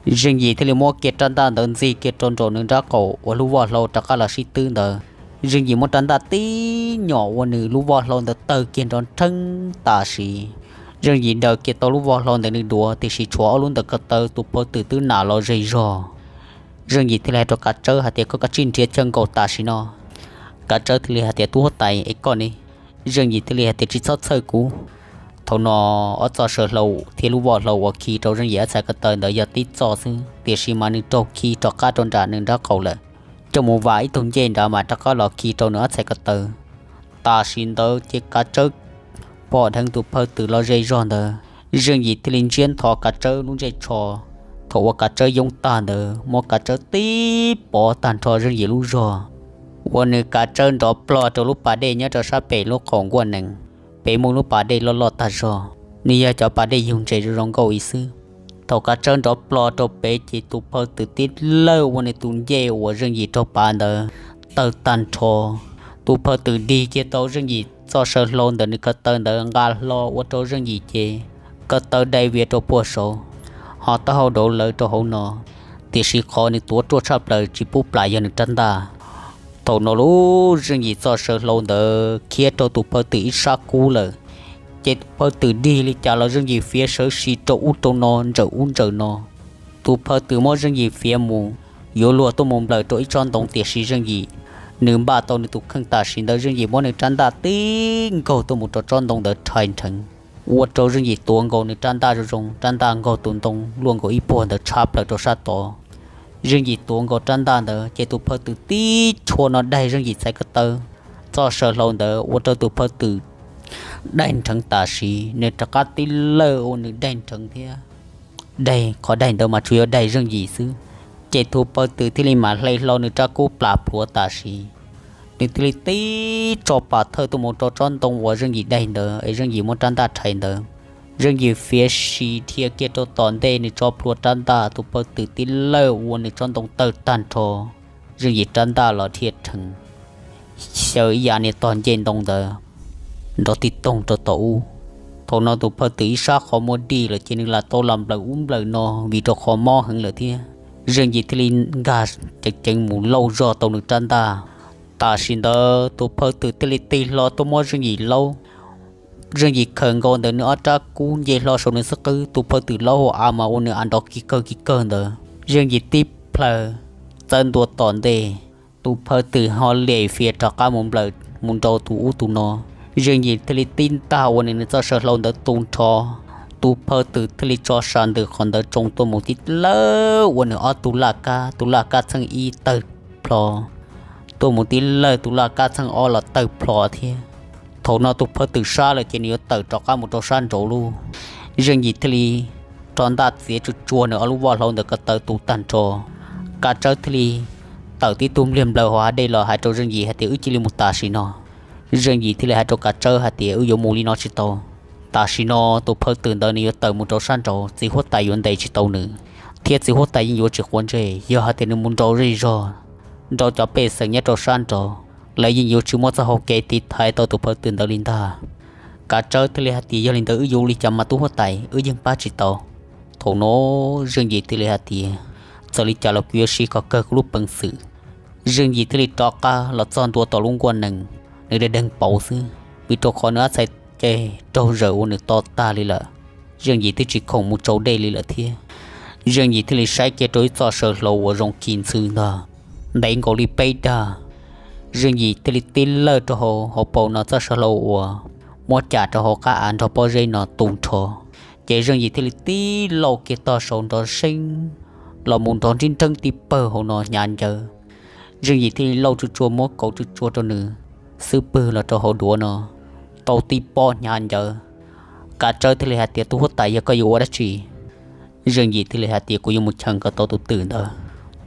Zeej Yim thiaj li muab kiag rab ntaj ntawd ntxig kiag rau nraum nws nrab qaum uas lub voj hlau rov qab los sib twb ntawd. Zeej Yim muab rab ntaj tib nyom ua nws lub voj hlau ntawd tawg kiag nrov nrheeb tam sim. Zeej Yim daws kiag tau lub voj hlau ntawd nws duav, tiam sis tshuav ob lub ntawm ko taw tus phawj twm twb nam los ze zog. Zeej Yim thiaj li hais rau Kav Tsawb hais tias, koj kav tsij nrhiav chaw nkaum tam sim no. Kav Tsawb thiaj li hais tias, tub huab tais, es koj ne? Zeej Yim thiaj li hais tias, tsis txhob txhawj kuv. Thaum no ob txoj saw hlau thiab lub voj hlau uas khi rau Zeej Yim ob txhais ko taw ntawd yog tib txoj xwb, tiam sis mas nws raug khi rov qab rau nram nws nrab qaum lawm, coj mus vam ib tug ncej nrad mas rov qab los khi rau nws ob txhais ko taw. Tam sim ntawd ces Kav Tsawb pom dheev tus phawj twm los ze zog ntawd, Zeej Yim thiaj li ntsiab nthos Kav Tsawb lub ntsej tsho. Thaum uas Kav Tsawb yoob tag ntawd muab Kav Tsawb tib pov tag nrho Zeej Yim lub zog, ua nws Kav Tsawb nrov plog rau lub pas dej nyob rau sab pem lub qaum nkuaj nees. Pem muaj lub pas dej loj loj tag zog, nws yog cov pas dej yug ntses zoo zoo nkauj ib xwb. Thaum Kav Tsawb nrov plog rau pem ces tus phawj twm tib lawj ua nws tus ncej uas Zeej Yim raug pav ntawd tawg tag nrho. Tus phawj twm dig kiag tau Zeej Yim txoj saw hlau ntawm nws ko taw ntawd nqa hlo ua rau Zeej Yim ces ko taw dai vias rau puag saud, ho taub hau dov lawv rau hauv no, tiam sis qhov nws tuav ruaj tshaj plaws tsis pub plam yog nws rab ntaj. Thaum no lub Zeej Yim txoj saw hlau ntawd khiav rau tus phawj twm ib sab kub lawm, ces tus phawj twm dig li cas los Zeej Yim fiav sawv si rau ub rau no ntsawm ub ntsawm no. Tus phawj twm muab Zeej Yim fiav mus, yuav luag tuaj mus nplawm rau ib tsob ntoo, tiam sis Zeej Yim nws npaj tau nws tus kheej tam sim ntawd Zeej Yim muab nws rab ntaj tib nkaug tuaj mus rau tsob ntoo ntawd rhais nrheev, ua rau Zeej Yim tuav nkaus nws rab ntaj zoo zoo, rab ntaj nkaug tus ntoo luaj nkaus ib puag ntawd tshab plaws rau sab tod. Zeej Yim tuav nkaus rab ntaj ntawd ces tus phawj twm tib tshua no daig Zeej Yim txhais ko taw. Txoj saw hlau ntawd ua rau tus phawj twm daig nrheev tam sim, nws rov qab tib lawj ua nws daig nrheev thiab. Daig qhov daig ntawd mas tsuas yog daig Zeej Yim xwb, ces tus phawj twm thiaj li mam hle hlo nws rab kub plam plhuav tam sim. Nws thiaj li tib tso pas thawj tuaj mus rau tsob ntoo uas Zeej Yim daig ntawd es Zeej Yim muab rab ntaj rhais ntawd. Zeej Yim fiav si dhia kiag rau tom ntej nws tso plhuav rab ntaj, tus phawj twm tib lawj ua nws tsob ntoo tawg tag nrho. Zeej Yim rab ntaj los dhia rheev xyaw ib yav niag tog ncej ntoo ntawd nrov tib toog rau tom ub. Thaum no tus phawj twm ib sab qhov muag dig lawm ces nws lam tau lam nplawm ub nplawm no vim rau qhov mob heev lawm thiab. Zeej Yim thiaj li nkag ceev ceev mus lauj zog tau nws rab ntaj. Tam sim ntawd tus phawj twm thiaj li tig hlo tuaj muab Zeej Yim laub. Zeej Yim khaws nkaus ntawm nws ob rab kub nce hlo saum nws xub qwb, tus phawj twm laub hauv av mas ua nws av nrov kiv kawg kiv kawg ntawd. Zeej Yim tib plhaws txawb ntua tom ntej, tus phawj twm ho liam fiav rov qab mus nplawm mus nrau tus ub tus no. Zeej Yim thiaj li tib ntag ua nws nws txoj saw hlau ntawd tu nrho. Tus phawj twm thiaj li tso sa ntws qhov ntawd tsoo tuaj mus tib lawj ua nws ob tug laj kab, tus laj kab txheej ib tawg plho, tuaj mus tib lawj tus laj kab txheej ob los tawg plho thiab. Thaum no tus phawj twm sab lawm ces nws yuav tawm rov qab mus rau sab nraud lauj. Zeej Yim thiaj li rho ntaj txiav tsuag tsuag nws ob lub voj hlau ntawm ko taw tu tag nrho. Kav Tsawb thiaj li tawm tib tug npliag nplaws hauv hav dej los hais rau Zeej Yim hais tias, wb cia li mus tam sim no. Zeej Yim thiaj li hais rau Kav Tsawb hais tias, Wb yuav mus li no tsis tau. Tam sim no tus phaw twm ntawd nws yuav tawm mus rau sab nraud, txiv huab tais yuav ntes tsis tau nws, thiab txiv huab tais yeej yuav tsis quav ntsej. Yog hais tias nws mus nrau zej zog, nrau cov pej xeem nyob rau sab nraud, lawv yeej yuav tsis muaj txoj hau kev tiv thaiv tau tus phaw twm ntawd li ntag. Kav Tsawb thiaj li hais tias, Yog li ntawd wb yuav ua li cas mas tub huab tais, wb yeej pab tsis tau. Thaum no Zeej Yim thiaj li hais tias, Txawm li cas los kuv yuav siv kom kawg kuv lub peev xwm. Zeej Yim thiaj li rov qab los txog ntua tom lub nkuaj nees, nws deeg deeg pauv xwb, vim rau qhov nws ab txhais ceg raug zawm ua nws to tag li lawm. Zeej Yim twb tsis khoom mus tsau dej li lawm thiab. Zeej Yim thiaj li saib kiag rau ib txoj saw hlau uas zoo kis ntxhw ntag, ntev nkaus li peb dag. Zeej Yim thiaj li tib lawj rau hauv hauv paus no txoj saw hlau uas muab cam rau hauv qab av nrog pob zeb no tu nrho. Ces Zeej Yim thiaj li tib lauj kiag tog saud nrov seeb los mus nrov nrib nreeb tib pawg hauv no hnyav ncaws. Zeej Yim thiaj li lauj tsuj tsuag muab kauv tsuj tsuag rau nws xwb pwg los rau hauv duav no tau tib pob hnyav ncaws. Kav Tsawb thiaj li hais tias, Tub huab tais, yog koj yuav ua dab tsi? Zeej Yim thiaj li hais tias, Kuv yuav mus cheem kom tau tus twm ntawd.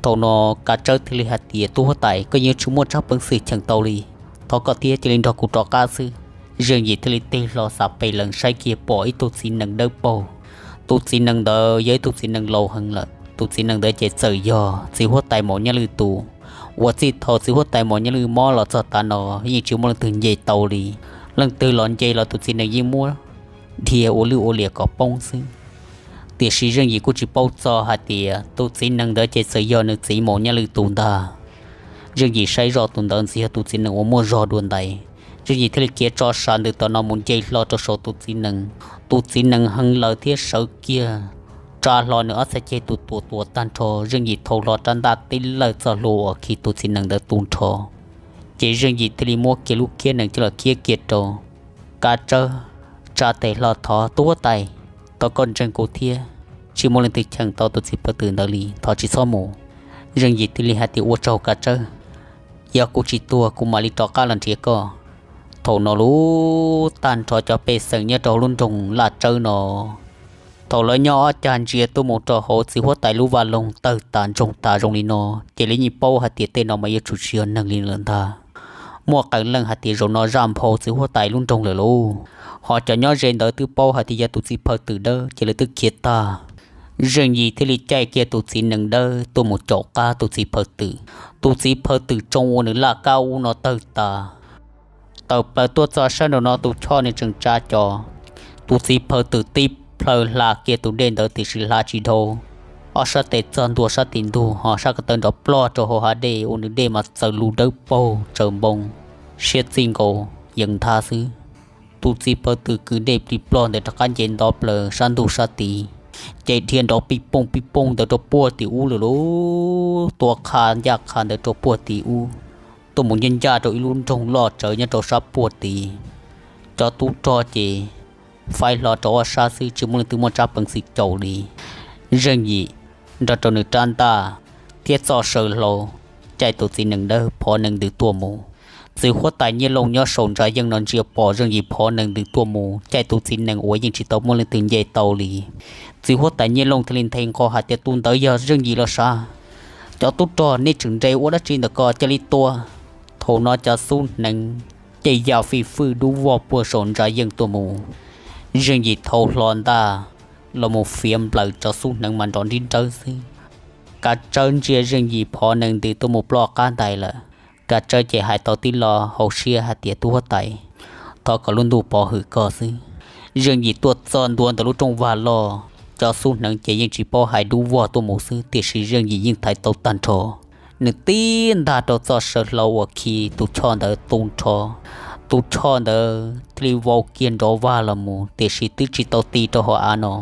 Thaum no Kav Tsawb thiaj li hais tias, Tub huab tais, koj yeej tsis muaj tsab peev xwm cheem tau li. Thov koj thiab cia li nrog kuv rov qab xwb. Zeej Yim thiaj li tig hlo xav pes lees saib kiag pom ib tug txiv nees dawb paug. Tus txiv nees ntawd yog ib tug txiv nees laus heev lawm. Tus txiv nees ntawd ces txawm yog txiv huab tais Maum Nyaj Lwj tus uas txij thaum txiv huab tais Maum Nyaj Lwj mob los txog tav no yeej tsis muaj leej twg nce tau li. Leej twg los nce los tus txiv nees yeej muab dhia ua lwj ua liam kom poob xwb. Tiam sis Zeej Yim kuj tsis paub txog hais tias tus txiv nees ntawd ces txawm yog nws txiv Maum Nyaj Lwj tus ntag. Zeej Yim saib zoj tus ntawd ntxim yog tus txiv nees uas muaj zog dua ntais. Zeej Yim thiaj li khiav tso sav ntws tom no mus nce hlo rau saum tus txiv nees. Tus txiv nees heev lawm thiab sawv kiag, tsa hlo nws ob txhais ceg tus tuam tuam tag nrho. Zeej Yim thau hlo rab ntaj tib lawj txoj hlua uas khi tus txiv nees ntawd tu nrho. Ces Zeej Yim thiaj li muab kiag lub kiab nees coj los kiab kiag rau. Kav Tsawb tsa tes hlo thov, Tub huab tais, thov koj ntseeg kuv thiab, tsis muaj leej twg cheem tau tus txiv phaw twm ntawd li, thov tsis txhob mus. Zeej Yim thiaj li hais tias, Ua tsaug Kav Tsawb, yog kuv tsis tuag kuv mam li rov qab los nrhiav koj. Thaum no lub tag nrho cov pej xeem nyob rau hauv lub nroog Laj Tsawb no, thaum lawv nyob ob cag ntsia tuaj mus rau hauv txiv huab tais lub vaj loog tawg tas ntsoog tas zoo li no, ces lawv yeej paub hais tias tej no mas yuav tsum tsis yog neeg li lawm ntag. Muaj qee leej hais tias zaum no zaj nphau txiv huab tais lub nroog lawm lauj. Ho cov nyob ze ntawd twb paub hais tias yog tus txiv phaw twm dawb ces lawv twb khiav tag. Zeej Yim thiaj li caij kiag tus txiv nees dawb tuaj mus caum qab tus txiv phaw twm. Tus txiv phaw twm tsoo ua nws laj kab ub no tawg tas. Tawm plaws tuaj txog sab nraum no tus choj nws tseem tsa cos. Tus txiv phaw twm tib plhaw hla kiag tus dej ntawd tiam sis hla tsis dhau. Ob sab tes txog ntua sab tim ntug ho sab ko taw nrov plog rau hauv hav dej ua nws dej mas txawm lug dawb paug tsaws npoo, siab txij nkaus yees nthab xwb. Tus txiv phaw twm kwv dej plig plog ntawd rov qab nce nto plaws sab ntug sab tid, ces dhia nrov pij pooj pij pooj ntawd rau puag tim ub lawm lauj. Tua qha ncaj qha ntawd rau puag tim ub, tuaj mus ncaj ncaj rau ib lub nroog loj tsawv nyob rau sab puag tid. Cov tub rog ces faib hlo rau ob sab xwb tsis muaj leej twg muaj tsab peev xwm caum li. Zeej Yim nrog rau nws rab ntaj thiab txoj saw hlau caij tus txiv nees dawb phov nees ntws tuaj mus. Txiv huab tais Nyiaj Looj nyob saum ntsa yeej no ntsia pom Zeej Yim phov nees ntws tuaj mus caij tus txiv nees uas yeej tsis tau muaj leej twg nce tau li. Txiv huab tais Nyiaj Looj thiaj li nthe nqho hais tias, Tus ntawd yog Zeej Yim los sav? Cov tub rog, nej tseem nres ua dab tsi ntawm ko, cia li tua! Thaum no cov xub hneev ces ya fij fwj dub vog puag saum ntsa yeej tuaj mus. Zeej Yim thau hlo ntaj los mus fiav nplaws cov xub hneev mas nrov nrib nrawb xwb. Kav Tsawb ntsia Zeej Yim phov nees ntws tuaj mus ploj qab ntais lawm. Kav Tsawb ces hais tau tib lo hauv siab hais tias, Tub huab tais, thov kom lub ntuj pov hwm koj xwb. Zeej Yim tuaj txog ntua ntawm lub rooj vag loj, cov xub hneev ces yeej tsis paub hais dub vog tuaj mus xwb, tiam sis Zeej Yim yeej thaiv tau tag nrho. Nws tib ntaj rau txoj saw hlau uas khi tus choj ntawd tu nrho. Tus choj ntawd thiaj li vau kiag nrov vag los mus, tiam sis twb tsis tau ti rau hauv av no.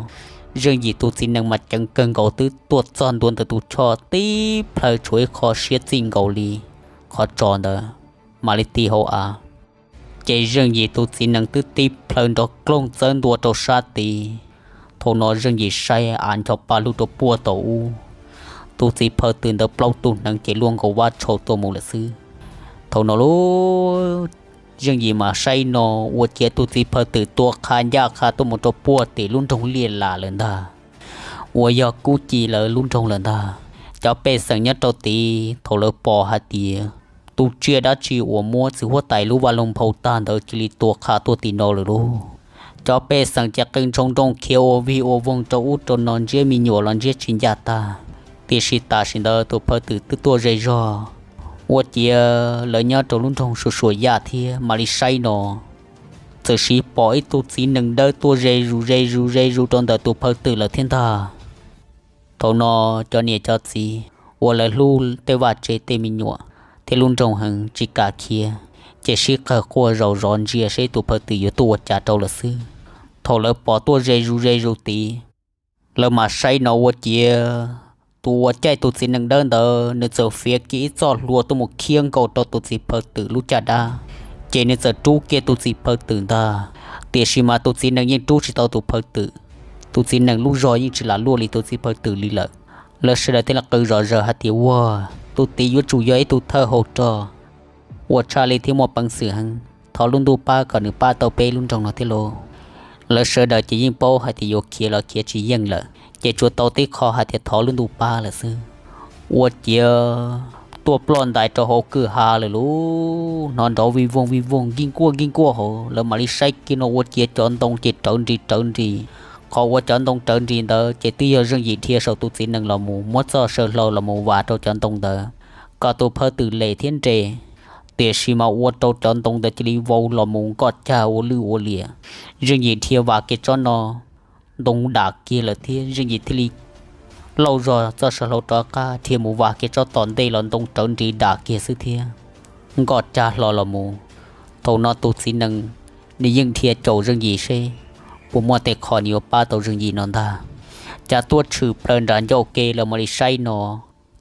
Zeej Yim tus txiv nees mas ceev kawg nkaus twb tuaj txog ntua ntawm tus choj tib plhaw tshuav ib qho siab txij nkaus li qhov tsos ntawd mam li ti hauv av. Ces Zeej Yim tus txiv nees twb tib plhaw nrov klooj txawb ntua rau sab tid. Thaum no Zeej Yim saib av ncho pa lug rau puag thaum ub, tus txiv phaw twm ntawd plaub tug hneev ces luaj nkaus vab tshau tuaj mus lawm xwb. Thaum no lub Zeej Yim mas saib no, ua ciav tus txiv phaw twm tua qha ncaj qha tuaj mus rau puag tim lub nroog Liaj Lam lawm ntag, uas yog Kub Ci lawv lub nroog lawm ntag. Cov pej xeem nyob rau tid thaum lawv pom hais tias tus tsiaj dab tsi uas muab txiv huab tais lub vaj loog nphau tag ntawd cia li tua qha tuaj tim no lawm lauj. Cov pej xeem ces qw ntshoo nrooj khiav ua vij ua voog rau ub rau no, ntsiab me nyuam los ntsiab tsis ncaj tag. Tiam sis tam sim ntawd tus phawj twm twb tuaj ze zog, ua ciav lawv nyob rau lub nroog Suam Suam Yaj thiab mam li saib no, txawm siv pom ib tug txiv nees dawb tuaj ze zus ze zus ze zus rau ntawm tus phawj twm lawm thiab ntag. Thaum no cov niam cov txiv uas lawv hlub tej vaj tsev tej me nyuam thiab lub nroog heev tsis kam khiav, ces sib qawg quaj zaum zov ntsia seb tus phawj twm yuav tuaj ua cas rau lawm xwb. Thaum lawv pom tuaj ze zus ze zus tid, lawv mam saib no ua ciav tus uas caij tus txiv nees dawb ntawd nws txawm fiav kiag ib txoj hlua tuaj mus khiab nkaus rau tus txiv phawj twm lub caj dab, ces nws txawm rub kiag tus txiv phawj twm ntag. Tiam sis mas tus txiv nees yeej rub tsis tau tus phawj twm, tus txiv nees lub zog yeej tsis lam luaj li tus txiv phawj twm li lawm. Lawv sawv daws thiaj li qw zom zaws hais tias, Ua, tus tid yuav tsum yog ib tug thawj hauv rog uas tshaj li thiab muaj peev xwm heev, thov lub ntuj pab kom nws pab tau peb lub nroog no thiab lauj. Lawv sawv daws ces yeej paub hais tias yuav khiav los khiav tsis yeej lawm, ces tsuas tau tib qho hais tias thov lub ntuj pab lawm xwb. Ua ciav tuaj ploj ntais rau hauv kwj ha lawm lauj, hnov nrov vij voog vij voog nkij nkuaj nkij nkuaj hauv, lawv mam li saib kiag no ua ciav cov ntoo ces rawv nris rawv nris. Qhov uas cov ntoo rawv nris ntawd ces twb yog Zeej Yim dhia saum tus txiv nees los mus muab txoj saw hlau los mus vas rau cov ntoo ntawd kom tus phawj twm lem thiab nres. Tiam sis mas ua rau cov ntoo ntawd cia li vau los mus nkoj cag ua lwj ua liam. Zeej Yim dhia vas kiag tsob no, ntoo dam kiag lawm thiab Zeej Yim thiaj li lauj zog txoj saw hlau rov qab dhia mus vas kiag tsob tom ntej los ntoo rawv nris dam kiag xwb thiab nkoj cag hlo los mus. Thaum no tus txiv nees nws yeej dhia caum Zeej Yim seb puas muaj tej qho nws yuav pab tau Zeej Yim no ntag. Cas tuaj tshwm plaws nram ncauj ke lawv mam li saib no,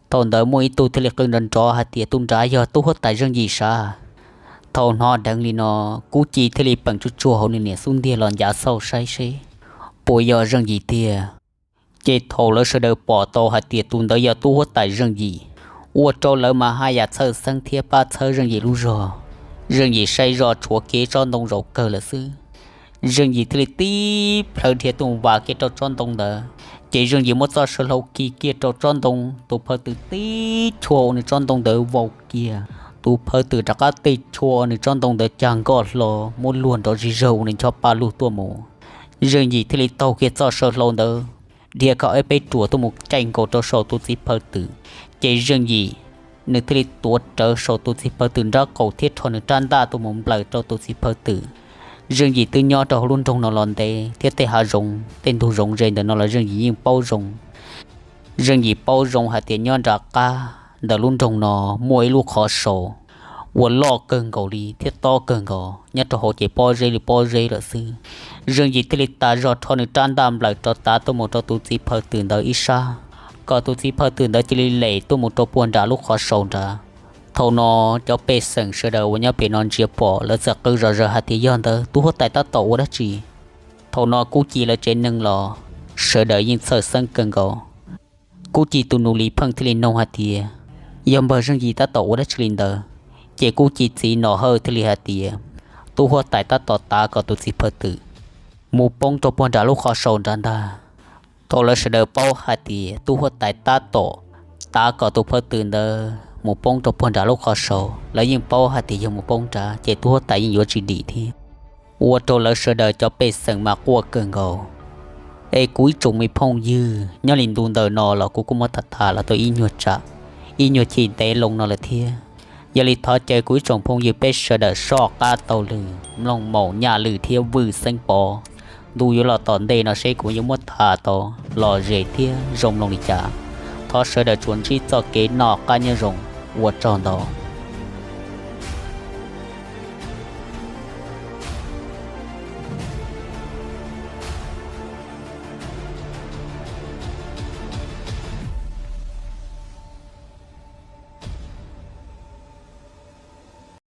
thaum ntawd muaj ib tug thiaj li qw nrov nrov hais tias, Tus nrad yog tub huab tais Zeej Yim sav? Thaum hnov dheev li no, Kub Ci thiaj li peem tsuj tsuag hauv nws niam xub ntiag los ncav xauj saib seb puas yog Zeej Yim tiag. Ces thaum lawv sawv daws pom tau hais tias tus ntawd yog tub huab tais Zeej Yim, ua rau lawv mas haj yam txhawj xeeb thiab pab txhawb Zeej Yim lub zog. Zeej Yim saib zoj tshuav kiag tsob ntoo zaum kawg lawm xwb. Zeej Yim thiaj li tib plhaw dhia tuaj vas kiag rau tsob ntoo ntawd, ces Zeej Yim muab txoj saw hlau kis kiag rau tsob ntoo, tus phawj twm tib chua ua nws tsob ntoo ntawd vau kiag. Tus phawj twm rov qab tib chua nws tsob ntoo ntawd cag nkoj hlo, muab luag nrov zig zawg ua nws ncho pa lug tuaj mus. Zeej Yim thiaj li taug kiag txoj saw hlau ntawd, dhia kom ib peb ruam tuaj mus caij nkaus rau saum tus txiv phawj twm. Ces Zeej Yim nws thiaj li tuav rawv saum tus txiv phawj twm nrab qaum thiab rho nws rab ntaj tuaj mus nplawm rau tus txiv phawj twm. Zeej Yim twb nyob rau hauv lub nroog no los ntev thiab tej hav zoov tej ntug zoov ze ntawm no los Zeej Yim yeej paub zoo. Zeej Yim paub zoo hais tias nyob nram qab ntawm lub nroog no muaj ib lub qhov saud uas loj kawg nkaus li thiab tob kawg nkaus, nyob rau hauv ces pob zeb li pob zeb lawm xwb. Zeej Yim thiaj li tas zog rho nws rab ntaj nplawm rau tav tuaj mus rau tus txiv phawj twm ntawd ib sab, kom tus txiv phawj twm ntawd cia li lem tuaj mus rau puag nram lub qhov saud nrad. Thaum no cov pej xeem sawv daws uas nyob pem no ntsia pom, lawv txawm qw zom zaws hais tias, Yog ntawd tub huab tais tab tom ua dab tsi? Thaum no Kub Ci lawv tsev neeg los sawv daws yeej txhawj xeeb kawg nkaus. Kub Ci tus nus Lis Pheej thiaj li noog hais tias, Yog npawg Zeej Yim tab tom ua dab tsi li ntawd? Ces Kub Ci txiv Nom Hawj thiaj li hais tias, Tub huab tais tab tom tav kom tus txiv phawj twm mus poob rau puag nram lub qhov saud nrad ntag. Thaum lawv sawv daws paub hais tias tub huab tais tab tom tav kom tus phawj twm ntawd mus poob rau puag nram lub qhov saud, lawv yeej paub hais tias yog mus poob nrad ces tub huab tais yeej yuav tsis dim thiab. Ua rau lawv sawv daws cov pej xeem mas quaj kawg nkaus. Es kuv ib tsoom me phooj ywg, nyob li ntu ntawm no los kuv kuj muab tham tham los tau ib nyuag tsam, ib nyuag chim ntev loo no lawm thiab. Yog li thov caw kuv ib tsoom phooj ywg peb sawv daws soj qab taug lw, mloog maum Nyaj Lwm thiab Vwj Xeeb Pov. Ntu yuav los tom ntej no seb kuv yuav muab tham tau lom zem thiab zoo mloog li cas. Thov sawv daws tsuas ntsib txoj kev noj qab nyob zoo, ua tsaug ntau.